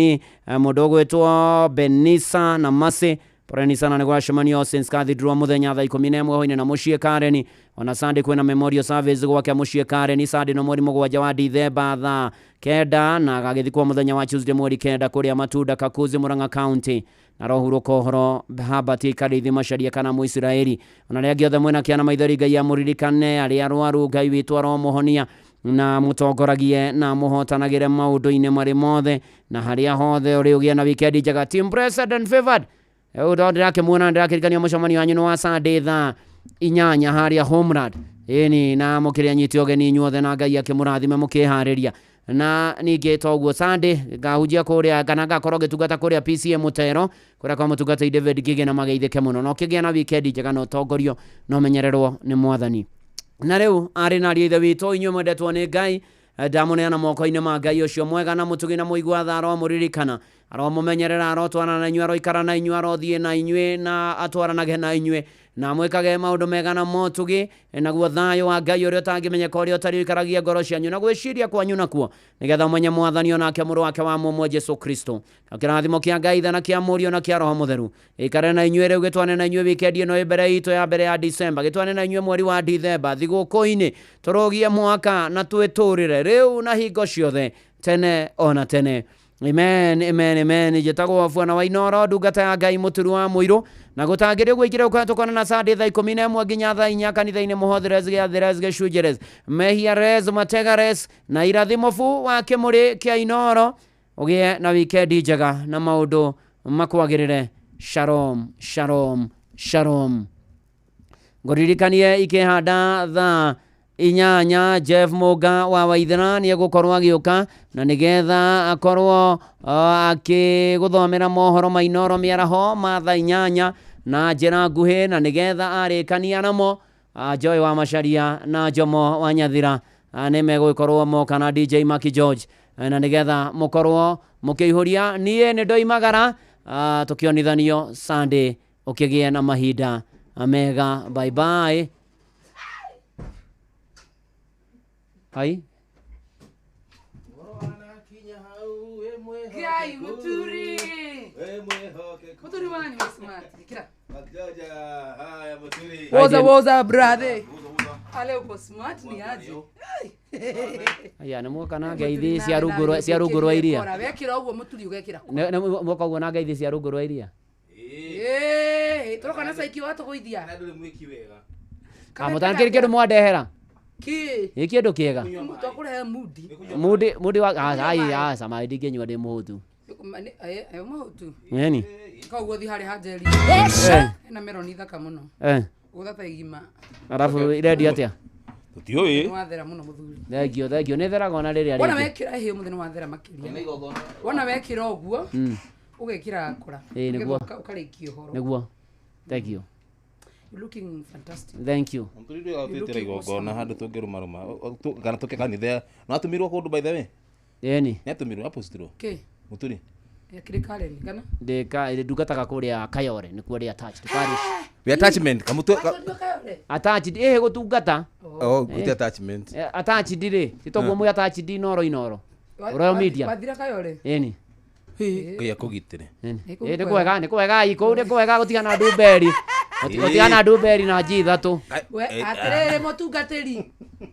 Speaker 13: mũndũ ũgwĩtwo Benisa na Masi, poreni sana. Nĩ gwacemanio Saints Cathedral mũthenya thaa 11 hwaĩ-inĩ na mũciĩ Karen. Ona Sunday kwĩna memorial service gwake mũciĩ Karen, Sunday no mweri 7 wa Dithemba thaa 9, na agagĩthikwo mũthenya wa Tuesday mweri 9 kũrĩa Matunda Kakuzi, Murang'a County. Na rohurũka ũhoro Habati Karĩithi Macharia kana Mũisiraeli. Ona arĩa angĩ othe mwĩna kĩana maithori, Ngai amũririkane, arĩa arwaru Ngai witũ aromũhonia na mũtongoragie na mũhotanagĩre maũndũ-inĩ marĩ mothe na harĩa hothe ũrĩ. Ũgĩe na wikendi njega. Team blessed and favored. Rĩu ndo ndĩrakĩmuona, ndĩrakĩririkania mũcemanio wanyu nĩ wa Sunday thaa 8 harĩa Homeland. Ĩni na mũkĩrĩ anyiti ũgeni inyuothe, na Ngai akĩmũrathime mũkĩharĩria. Na ningĩ toguo Sunday ngahunjia kũrĩa kana ngakorwo ngĩtungata kũrĩa PCA Mũtero, kũrĩa kwa mũtungatĩri David Ngigĩ, na mageithĩke mũno na ũkĩgĩa na wikendi njega na ũtongorio na ũmenyererwo nĩ Mwathani. Na rĩu arĩ na ariũ a ithe witũ, inyuĩ mwendetwo nĩ Ngai, ndamũneana moko-inĩ ma Ngai ũcio mwega na mũtugi na mũigua tha. Aromũririkana, aromũmenyerera, arotwarana na inyuĩ, aroikara na inyuĩ, arothiĩ na inyuĩ na atwaranage na inyuĩ, na mwĩkage maũndũ mega na motugi. Naguo thayũ wa Ngai ũrĩa ũtangĩmenyeka ũrĩa ũtarĩ ũikaragie ngoro cianyu na gwĩciria kwanyu nakuo, nĩgetha ũmenye Mwathani onake mũrũ wake wa mũmwe Jesu Kristo. Na kĩrathimo kĩa Ngai Ithe na kĩa Mũriũ na kĩa Roho Mũtheru gĩikare na inyuĩ rĩu, gĩtwane na inyuĩ wikendi ĩno ĩ mbere itũ ya mbere ya Disemba, gĩtwane na inyuĩ mweri wa Dithemba thigũkũ-inĩ, tũrũgie mwaka na twĩtũrĩre rĩu na hingo ciothe tene ona tene. Amen, amen, amen. Njĩtagwo Bwana wa Inooro, ndungata ya Ngai mũturu wa mũirũ, na gũtangĩrĩ ũguo ikĩre ũkoretwo tukonana Sunday thaa 11 nginya thaa 4 kanitha-inĩ Mũhothires, Gĩathires, Gĩcunjĩres, Mehiares, Mategares na irathimo bu wa kĩmũrĩ kĩa Inooro. Ũgĩe na wikendi njega na maũndũ makwagĩrĩre. Shalom, shalom, shalom. Ngũririkanie ikĩhanda thaa 8 Jeff Muga wa Waithera nĩ egũkorwo agĩũka na nĩgetha akorwo akĩgũthomera mohoro ma Inooro mĩaraho ma thaa 8 na njĩra nguhĩ, na nĩgetha arĩkania namo Joy wa Macharia na Jomo wa Nyathira nĩ megũgĩkorwo moka na DJ Maki George, na nĩgetha mũkorwo mũkĩihũria. Niĩ nĩ ndoimagara, tũkĩonithanio Sunday, ũkĩgĩe na mahinda mega. Bye bye. Hai.
Speaker 14: Gai Muturi. Muturi wanyu smart. Kira. Woza woza brother. Ale uko smart ni aje.
Speaker 13: Aya na mwoka na ngeithi cia rungu cia rungu rwa iria.
Speaker 14: Wekira uguo Muturi ugekira.
Speaker 13: Ne mwoka uguo na ngeithi cia rungu rwa iria.
Speaker 14: Toroka na saiki wa tuguithia.
Speaker 15: Na nduri mwiki wega.
Speaker 13: Kamutana kindu mwandehera.
Speaker 14: Ki.
Speaker 13: Ni kindu kiega.
Speaker 14: Twakurehe mudi.
Speaker 13: Mudi mudi wa ai ai sama ndingĩnyua ndĩ mũhũtu.
Speaker 14: Ayo mũhũtu.
Speaker 13: Nini?
Speaker 14: Koguo thi harĩ hanjeri. Ena meroni thaka mũno. Gũthata igima.
Speaker 13: Arafu irendio atia?
Speaker 15: Tutiũĩ.
Speaker 14: Nĩ wathera mũno mũthuri.
Speaker 13: Thengio thengio nĩ theraga ona rĩrĩa rĩngĩ.
Speaker 14: Wona wekĩra hĩ mũthĩ nĩ wathera makĩria. Wona wekĩra ũguo ũgekĩra kora.
Speaker 13: Nĩguo.
Speaker 14: Ũkarĩkia ũhoro.
Speaker 13: Nĩguo. Thank you.
Speaker 14: You're looking fantastic.
Speaker 13: Thank you.
Speaker 15: Mũturi ũrĩa igongona handũ tũngĩrũmarũma kana tũke kanitha. No atũmirwo kũndũ by the way.
Speaker 13: Ĩni.
Speaker 15: Nĩ atũmirwo apostirwo.
Speaker 14: Kĩ?
Speaker 15: Mũturi.
Speaker 14: Kĩrĩ Karen kana?
Speaker 13: Ndĩka ndungataga kũrĩa Kayore nĩkuo ndĩ attached parish.
Speaker 15: We attachment kamutu
Speaker 13: attached gũtungata.
Speaker 15: Oh, good attachment.
Speaker 13: Attached rĩ, titoguo mwĩ attached Inooro Inooro. Royal Media.
Speaker 14: Wathira Kayore?
Speaker 13: Ĩni.
Speaker 15: Ngai akũgitĩre.
Speaker 13: Nĩ kwega nĩ kwega kũu nĩ kwega gũtigana ndumberi. Gũtigana ndumberi na G ithatũ.
Speaker 14: We atĩrĩrĩ mũtungatĩri.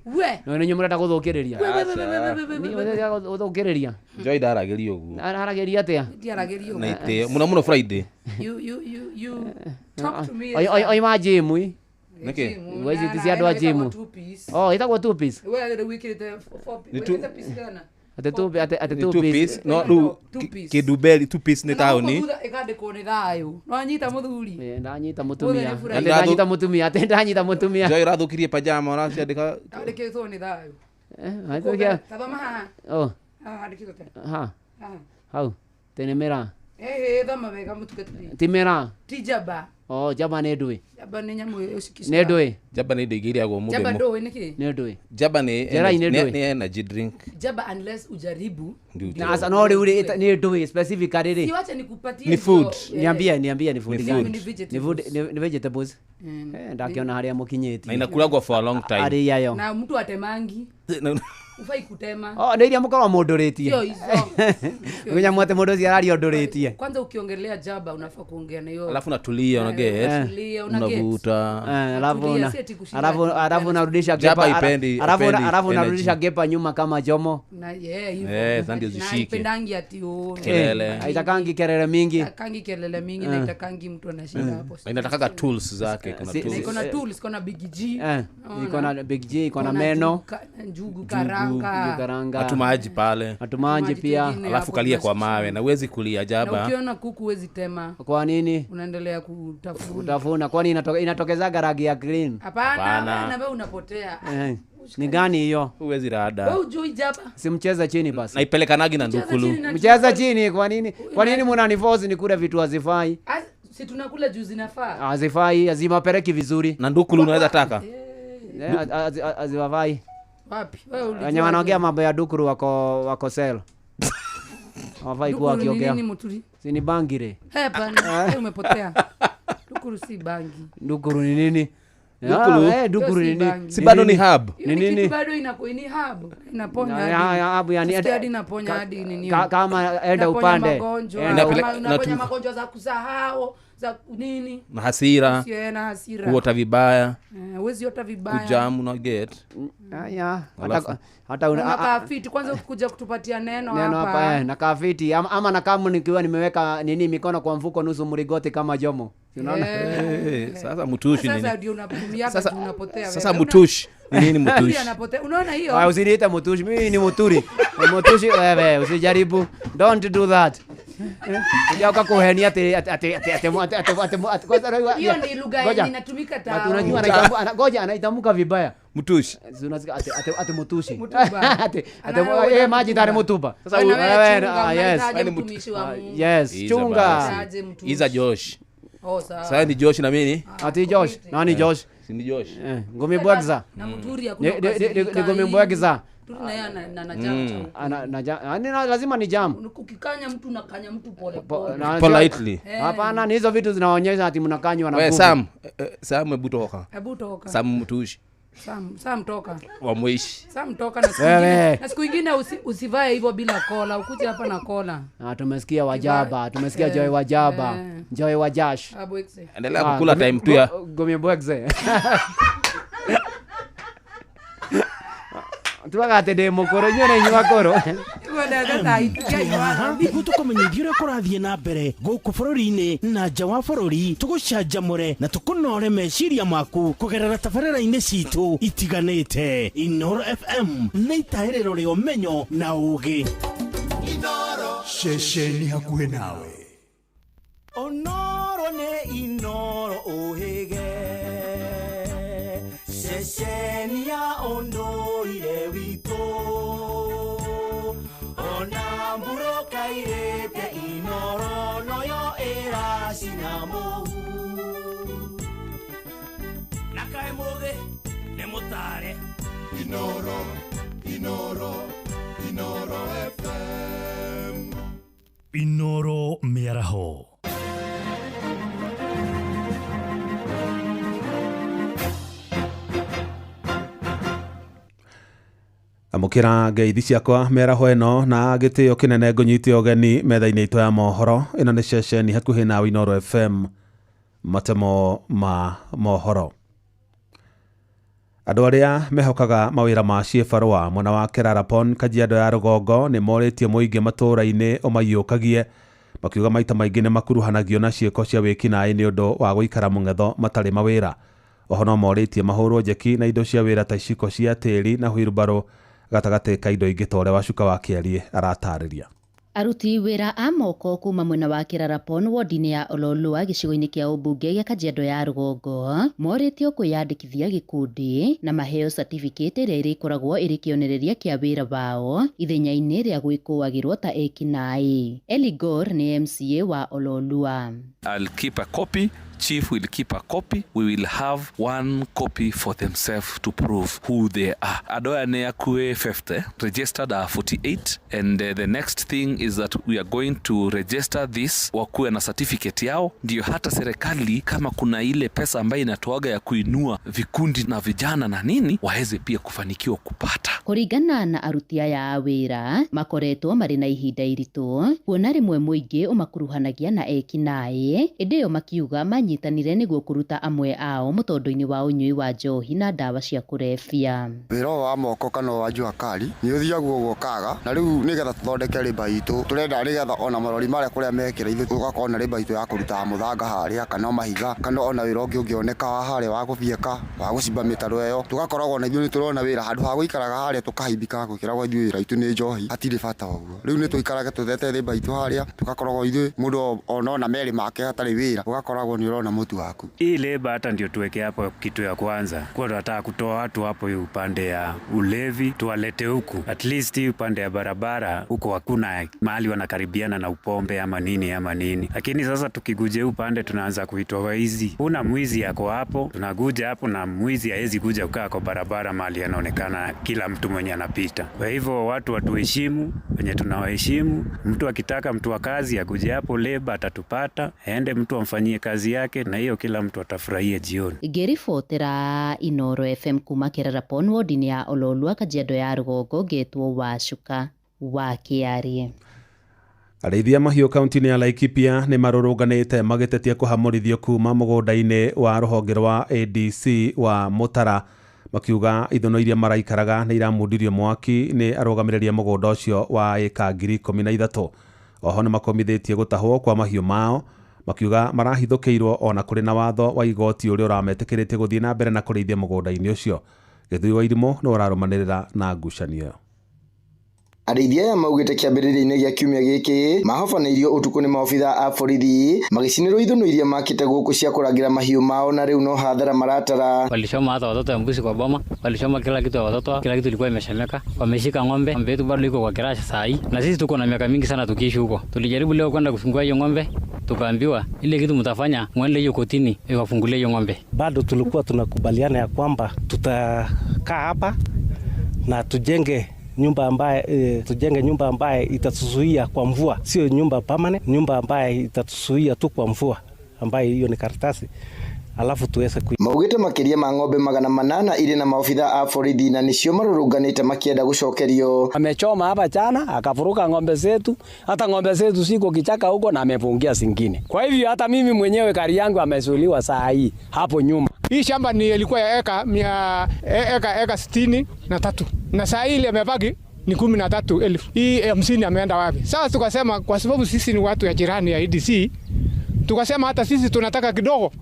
Speaker 14: We.
Speaker 13: No nĩ mũrenda gũthũkĩrĩria. Nĩ mũrenda gũthũkĩrĩria.
Speaker 15: Joy ndaragĩria ũguo.
Speaker 13: Aragĩria atĩa?
Speaker 14: Ndiaragĩria ũguo.
Speaker 15: Na itĩo mũno mũno Friday.
Speaker 14: You talk to me.
Speaker 13: Oi ma gym.
Speaker 15: Nĩkĩ?
Speaker 13: We ci ti andũ a gym. Oh, ĩtagwo two piece.
Speaker 14: We rĩu wĩkĩrĩte four piece. Wĩkĩrĩte piece gana?
Speaker 13: Ate two piece.
Speaker 15: No rĩu kĩndumberi two piece nĩ taũni.
Speaker 14: Ĩkandĩkwo nĩ thayũ. No anyita mũthuri.
Speaker 13: Ndanyita mũtumia. Ndanyita mũtumia. Ate ndanyita mũtumia.
Speaker 15: Joy ũrathũkirie pajama ũraciandĩka.
Speaker 14: Andĩkĩtwo nĩ thayũ. Tathoma haha.
Speaker 13: Oh.
Speaker 14: Haha handĩkĩtwo atĩa?
Speaker 13: Ha.
Speaker 14: Haha.
Speaker 13: Hau. Tene mĩra.
Speaker 14: Thoma wega mũtungatĩri.
Speaker 13: Ti mĩra.
Speaker 14: Ti njamba.
Speaker 13: Oh, njamba nĩ ndũĩ.
Speaker 14: Njamba nĩ nyamũ ĩcikicikaga.
Speaker 13: Nĩ ndũĩ.
Speaker 15: Njamba nĩ indo ingĩ irĩagwo mũndũ.
Speaker 14: Njamba ndũĩ nĩkĩ?
Speaker 13: Nĩ ndũĩ.
Speaker 15: Njamba nĩ energy drink.
Speaker 14: Njamba unless ujaribu.
Speaker 13: Na asa no rĩu nĩ ndũĩ specifically rĩ.
Speaker 14: Si wacha nikupatie.
Speaker 15: Ni food.
Speaker 13: Niambie niambie ni food gani? Ni food ni vegetables. Ndakiona harĩa mũkinyĩtie.
Speaker 15: Na inakulagwa for a long time.
Speaker 13: Arĩ yayo.
Speaker 14: Na mtu atemangi. Ufai kutema.
Speaker 13: Oh, nĩ iria mũkorwo mũndũrĩtie.
Speaker 14: Sio hizo.
Speaker 13: Nginya mwate mũndũ ũcio araria ũndũrĩtie.
Speaker 14: Kwanza ukiongelea jaba unafaa kuongea na hiyo.
Speaker 15: Alafu unatulia una get. Unavuta.
Speaker 13: Alafu unarudisha
Speaker 15: gepa.
Speaker 13: Alafu unarudisha gepa nyuma kama Jomo.
Speaker 14: Na yeah hivyo.
Speaker 15: Ndio zishike.
Speaker 14: Haipendangi ati
Speaker 15: kelele.
Speaker 13: Haitakangi kelele mingi.
Speaker 14: Haitakangi kelele mingi na itakangi mtu anashinda hapo.
Speaker 15: Na inatakaga tools zake, kuna tools.
Speaker 14: Iko na tools, iko na Big G.
Speaker 13: Iko na Big G, iko na meno.
Speaker 14: Njugu karanga.
Speaker 15: Atumaji pale.
Speaker 13: Atumaji pia.
Speaker 15: Alafu kalia kwa mawe na uwezi kulia jaba.
Speaker 14: Na ukiona kuku huwezi tema.
Speaker 13: Kwa nini?
Speaker 14: Unaendelea kutafuna.
Speaker 13: Kutafuna. Kwani inatokezaga rangi ya green?
Speaker 14: Hapana, na wewe unapotea.
Speaker 13: Ni gani hiyo?
Speaker 15: Huwezi rada.
Speaker 14: Wewe hujui jaba.
Speaker 13: Simcheza chini basi.
Speaker 15: Naipelekanagi na ndukulu.
Speaker 13: Mcheza chini kwa nini? Kwa nini mnaniforce nikule vitu hazifai?
Speaker 14: Si tunakula juu zinafaa.
Speaker 13: Hazifai, hazimapeleki vizuri.
Speaker 15: Na ndukulu unaweza taka?
Speaker 13: Hazifai.
Speaker 14: Wapi? Wewe ulijua.
Speaker 13: Wenye wanaongea mambo ya dukuru wako sel. Hawafai kuwa wakiongea.
Speaker 14: Nini Muturi?
Speaker 13: Si ni bangire.
Speaker 14: Hapana, wewe umepotea. Dukuru si bangi.
Speaker 13: Dukuru ni nini?
Speaker 15: Dukuru,
Speaker 13: dukuru ni nini?
Speaker 15: Si bado ni hub.
Speaker 13: Ni nini?
Speaker 14: Bado ni hub. Inaponya hadi.
Speaker 13: Hub yani
Speaker 14: hadi inaponya hadi nini?
Speaker 13: Kama enda upande.
Speaker 14: Inaponya magonjwa za kusahau, za nini?
Speaker 15: Na hasira.
Speaker 14: Na hasira.
Speaker 15: Kuota vibaya.
Speaker 14: Huwezi ota vibaya.
Speaker 15: Kujamu na get.
Speaker 13: Ya. Hata
Speaker 14: unakaa fiti kwanza ukikuja kutupatia neno hapa.
Speaker 13: Neno hapa nakaa fiti ama nakamu nikiwa nimeweka nini mikono kwa mfuko nusu mrigoti kama Jomo. Unaona?
Speaker 15: Sasa mutushi nini?
Speaker 14: Sasa ndio unatumia
Speaker 15: sasa
Speaker 14: unapotea.
Speaker 15: Sasa mutushi ni nini mutushi?
Speaker 14: Anapotea. Unaona hiyo?
Speaker 13: Usiniite mutushi. Mimi ni muturi. Mutushi wewe usijaribu. Don't do that. Unajua kuhenia ati ati ati ati ati ati ati kwanza
Speaker 14: Hiyo ni lugha yenye inatumika tao.
Speaker 13: Unajua anaitamka, ngoja, anaitamka vibaya.
Speaker 15: Mtushi.
Speaker 13: Unasikia ati ati ati mutushi.
Speaker 14: Mutuba.
Speaker 13: Ati ati maji tare mutuba.
Speaker 15: Sasa
Speaker 13: wewe, yes. Yes, chunga.
Speaker 15: Iza Josh.
Speaker 14: Oh, sawa.
Speaker 15: Sasa ni Josh na mimi.
Speaker 13: Ati Josh, nani Josh?
Speaker 15: Si ni Josh.
Speaker 13: Ngumi bwagza.
Speaker 14: Na muturi hakuna.
Speaker 13: Ni ngumi bwagza.
Speaker 14: Ana
Speaker 13: na lazima ni jam.
Speaker 14: Ukikanya mtu unakanya mtu pole pole.
Speaker 15: Politely.
Speaker 13: Hapana, ni hizo vitu zinaonyesha ati mnakanywa na nguvu.
Speaker 15: Wewe Sam, Sam hebu toka.
Speaker 14: Hebu toka.
Speaker 15: Sam mtushi.
Speaker 14: Sam toka.
Speaker 15: Wa mwishi.
Speaker 14: Sam toka na siku nyingine. Na siku nyingine usivae hivyo bila kola, ukuje hapa na kola.
Speaker 13: Ah, tumesikia wajaba, tumesikia Joy wajaba. Joy wajash.
Speaker 15: Endelea kukula time tu ya.
Speaker 13: Gomie bwegze. Tuwaga de mukoro nyone nywa koro.
Speaker 25: Niguo tũkũmenyithia ũrĩa kũrathiĩ na mbere gũkũ bũrũri-inĩ na nja wa bũrũri, tũgũcanjamũre na tũkũnore meciria maku kũgerera tabarĩra-inĩ citũ itiganĩte. Inooro FM nĩ itaĩrĩro rĩa ũmenyo na ũũgĩ.
Speaker 4: Ceceni hakuhĩ nawe.
Speaker 7: Onoro nĩ Inooro ũhĩge, ceceni ya ũndũire witũ, ona mburoka irĩte Inooro noyo ĩracina mũhu. Na kaĩ mũgĩ nĩ mũtare.
Speaker 4: Inooro, Inooro, Inooro FM.
Speaker 17: Inooro mĩaraho.
Speaker 6: Amũkĩra ngeithi ciakwa mĩaraho ĩno na gĩtĩo kĩnene ngũnyite ũgeni metha-inĩ itũ ya mohoro. Ĩno nĩ ceceni hakuhĩ nawe Inooro FM, matemo ma mohoro. Andũ arĩa mehokaga mawĩra ma ciĩbarũa mwena wa Kerarapon Kajiado ya rũgongo nĩ morĩtie mũingĩ matũũra-inĩ ũmaiyũkagie, makiuga maita maingĩ nĩ makuruhanagio na ciĩko cia wĩkinaĩ nĩ ũndũ wa gũikara mũng'etho matarĩ mawĩra. Oho no morĩtie mahũrwo njeki na indo cia wĩra ta iciko cia tĩri na huirubarũ gatagatĩ ka indo ingĩ ta ũrĩa Wacuka wa Kĩarie aratarĩria.
Speaker 16: Aruti wĩra a moko kuma mwena wa Kerarapon wodi-inĩ ya Ololua gĩcigo-inĩ kĩa ũmbunge gĩa Kajiado ya rũgongo morĩtio kwĩyandĩkithia gĩkundi na maheo certificate ĩrĩa ĩrĩkoragwo ĩrĩ kĩonereria kĩa wĩra wao ithenya-inĩ rĩa gwĩkũagĩrwo ta ekinaĩ. Eligor nĩ MCA wa Ololua.
Speaker 18: I'll keep a copy. Chief will keep a copy. We will have one copy for themselves to prove who they are. Adoya Neakue 50, registered are 48, and the next thing is that we are going to register this, wakuwe na certificate yao, ndio hata serikali kama kuna ile pesa ambayo inatoaga ya kuinua vikundi na vijana na nini, waweze pia kufanikiwa kupata.
Speaker 16: Kũringana na aruti aya a wĩra makoretwo marĩ na ihinda iritũ kuona rĩmwe mũingĩ ũmakuruhanagia na ekinaĩ, ĩndĩ ĩyo makiuga manyitanire nĩguo kũruta amwe ao mũtondo-inĩ wa ũnyui wa njohi na ndawa cia kũrebia.
Speaker 19: Wĩra wa moko kana wa jua kali nĩ ũthiagwo ũguo ũkaga, na rĩu nĩgetha tũthondeke rĩmba itũ tũrenda nĩgetha ona marori marĩa kũrĩa mekĩra ithuĩ tũgakorwo na rĩmba itũ ya kũrutaga mũthanga harĩa kana mahiga kana ona wĩra ũngĩ ũngĩoneka wa harĩa wa gũbieka wa gũcimba mĩtaro ĩyo, tũgakoragwo na ithuĩ nĩ tũrona wĩra handũ ha gũikaraga harĩa tũkahimbikaga gũkĩragwo ithuĩ wĩra itũ nĩ njohi hatirĩ bata ũguo. Rĩu nĩ tũikarage tũthete rĩmba itũ harĩa tũgakoragwo ithuĩ mũndũ onona merĩ make hatarĩ wĩra ũgakoragwo nĩ ũrona mũtu waku.
Speaker 20: Hii leba hata ndio tuweke hapo kitu ya kwanza, kwa tunataka kutoa watu hapo hiyo upande ya ulevi tuwalete huku, at least hii upande ya barabara huko hakuna mahali wanakaribiana na upombe ama nini ama nini, lakini sasa tukiguje upande tunaanza kuitwa waizi. Kuna mwizi yako hapo, tunaguja hapo na mwizi haezi kuja kukaa kwa barabara mahali anaonekana kila mtu mwenye anapita. Kwa hivyo watu watuheshimu wenye tunawaheshimu. Mtu akitaka mtu wa kazi akuje hapo leba atatupata, aende mtu amfanyie kazi yake, na hiyo kila mtu atafurahia jioni.
Speaker 16: Ngĩribotera Inooro FM kuma Kerarapon wodi-inĩ ya Ololua Kajiado ya rũgongo ngetwo Wacuka wa Kĩarie.
Speaker 6: Arĩithia mahiũ kaunti-inĩ ya Laikipia nĩ marũrũnganĩte magĩtetia kũhamũrithio kuma mũgũnda-inĩ wa rũhonge rwa ADC wa Mũtara, makiuga ithono iria maraikaraga nĩ iramundirio mwaki nĩ arũgamĩrĩri a mũgũnda ũcio wa ĩka 13,000. Oho nĩ makomithĩtie gũtahwo kwa mahiũ mao, makiuga marahithũkĩirwo ona kũrĩ na watho wa igoti ũrĩa ũrametĩkĩrĩtie gũthiĩ na mbere na kũrĩithia mũgũnda-inĩ ũcio. Gĩthui wa Irimũ nĩ ũrarũmanĩrĩra na ngucanio ĩyo.
Speaker 8: Arĩithi aya maugĩte kĩambĩrĩria-inĩ gĩa kiumia gĩkĩ mahobanĩirio ũtukũ nĩ maobitha a borithi magĩcinĩrwo ithũnũ iria makĩte gũkũ cia kũrangĩra mahiũ mao na rĩu no hathara maratara.
Speaker 9: Walichoma hata watoto ya mbuzi kwa boma, walichoma kila kitu ya watoto, kila kitu ilikuwa imeshemeka. Wameshika ng'ombe, ng'ombe yetu bado iko kwa kirasha saa hii, na sisi tuko na miaka mingi sana tukiishi huko. Tulijaribu leo kwenda kufungua hiyo ng'ombe, tukaambiwa ile kitu mtafanya mwende hiyo kotini ikafungulia hiyo ng'ombe.
Speaker 25: Bado tulikuwa tunakubaliana ya kwamba tutakaa hapa na tujenge nyumba ambaye tujenge nyumba ambaye itatuzuia kwa mvua, sio nyumba permanent, nyumba ambaye itatuzuia tu kwa mvua, ambaye hiyo ni karatasi, alafu tuweze ku
Speaker 8: Maugĩte makĩria ma ng'ombe 800 irĩ na maobitha a borithi na nĩcio marũrũnganĩte makĩenda gũcokerio.
Speaker 21: Amechoma hapa jana akavuruga ng'ombe zetu, hata ng'ombe zetu ziko kichaka huko na amefungia zingine. Kwa hivyo hata mimi mwenyewe gari yangu amezuiliwa saa hii hapo nyuma.
Speaker 23: Hii shamba ni ilikuwa ya eka mia, eka 63 na saa hii ile imebaki ni 13,000. Hii 50 ameenda wapi? Sasa tukasema kwa sababu sisi ni watu ya jirani ya EDC, tukasema hata sisi tunataka kidogo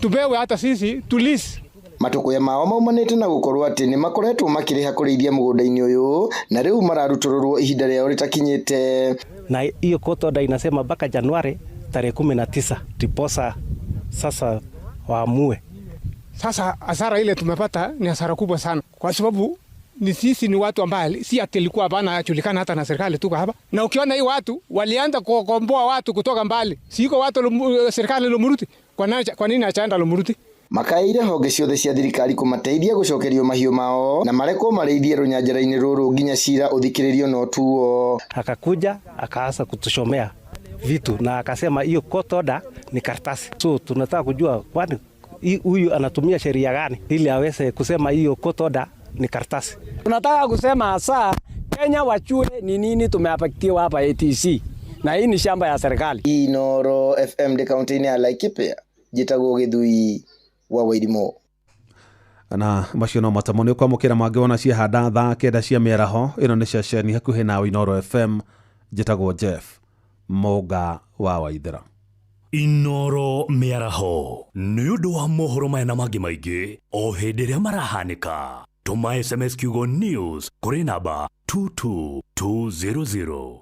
Speaker 23: tupewe hata sisi tulisi.
Speaker 8: Matukuya mao maumanĩte na gũkorwo atĩ nĩ makoretwo makĩrĩha kũrĩithia mũgũnda-inĩ ũyũ na rĩu mararutũrũrwo ihinda rĩao rĩtakinyĩte.
Speaker 25: Na hiyo court order inasema mpaka Januari tarehe 19 ndiposa sasa waamue.
Speaker 23: Sasa hasara ile tumepata ni hasara kubwa sana, kwa sababu ni sisi ni watu ambao si ati ilikuwa hapana julikana hata na serikali, tuko hapa. Na ukiona hii watu walianza kukomboa watu kutoka mbali, siko watu serikali Lumuruti, kwa nini achaenda Lumuruti?
Speaker 8: Makaĩire honge ciothe cia thirikari kũmateithia gũcokerio mahiũ mao na marekwo marĩithie rũnyanjara-inĩ rũrũ nginya cira ũthikĩrĩrio na ũtuo.
Speaker 25: Akakuja akaanza kutushomea vitu na akasema hiyo court order ni karatasi. So tunataka kujua kwani huyu anatumia sheria gani ili aweze kusema hiyo court order ni karatasi.
Speaker 21: Tunataka kusema hasa Kenya wachue ni nini tumeapatiwa hapa ATC, na hii ni shamba ya serikali.
Speaker 8: Inoro FM ndĩ kaunti-inĩ ya Laikipia, njĩtagwo Gĩthui wa Wairimu.
Speaker 24: Na macio no matamo nĩ ũkwamũkĩra mangĩ wona ciahanda thaa 9 cia mĩaraho. Ĩno nĩ ceceni hakuhĩ nawe Inoro FM, njĩtagwo Jeff Mũnga wa Waithera.
Speaker 17: Inoro mĩaraho nĩ ũndũ wa mohoro maya na mangĩ maingĩ o hĩndĩ ĩrĩa marahanĩka. Tũma SMS kiugo news kũrĩ namba 22200.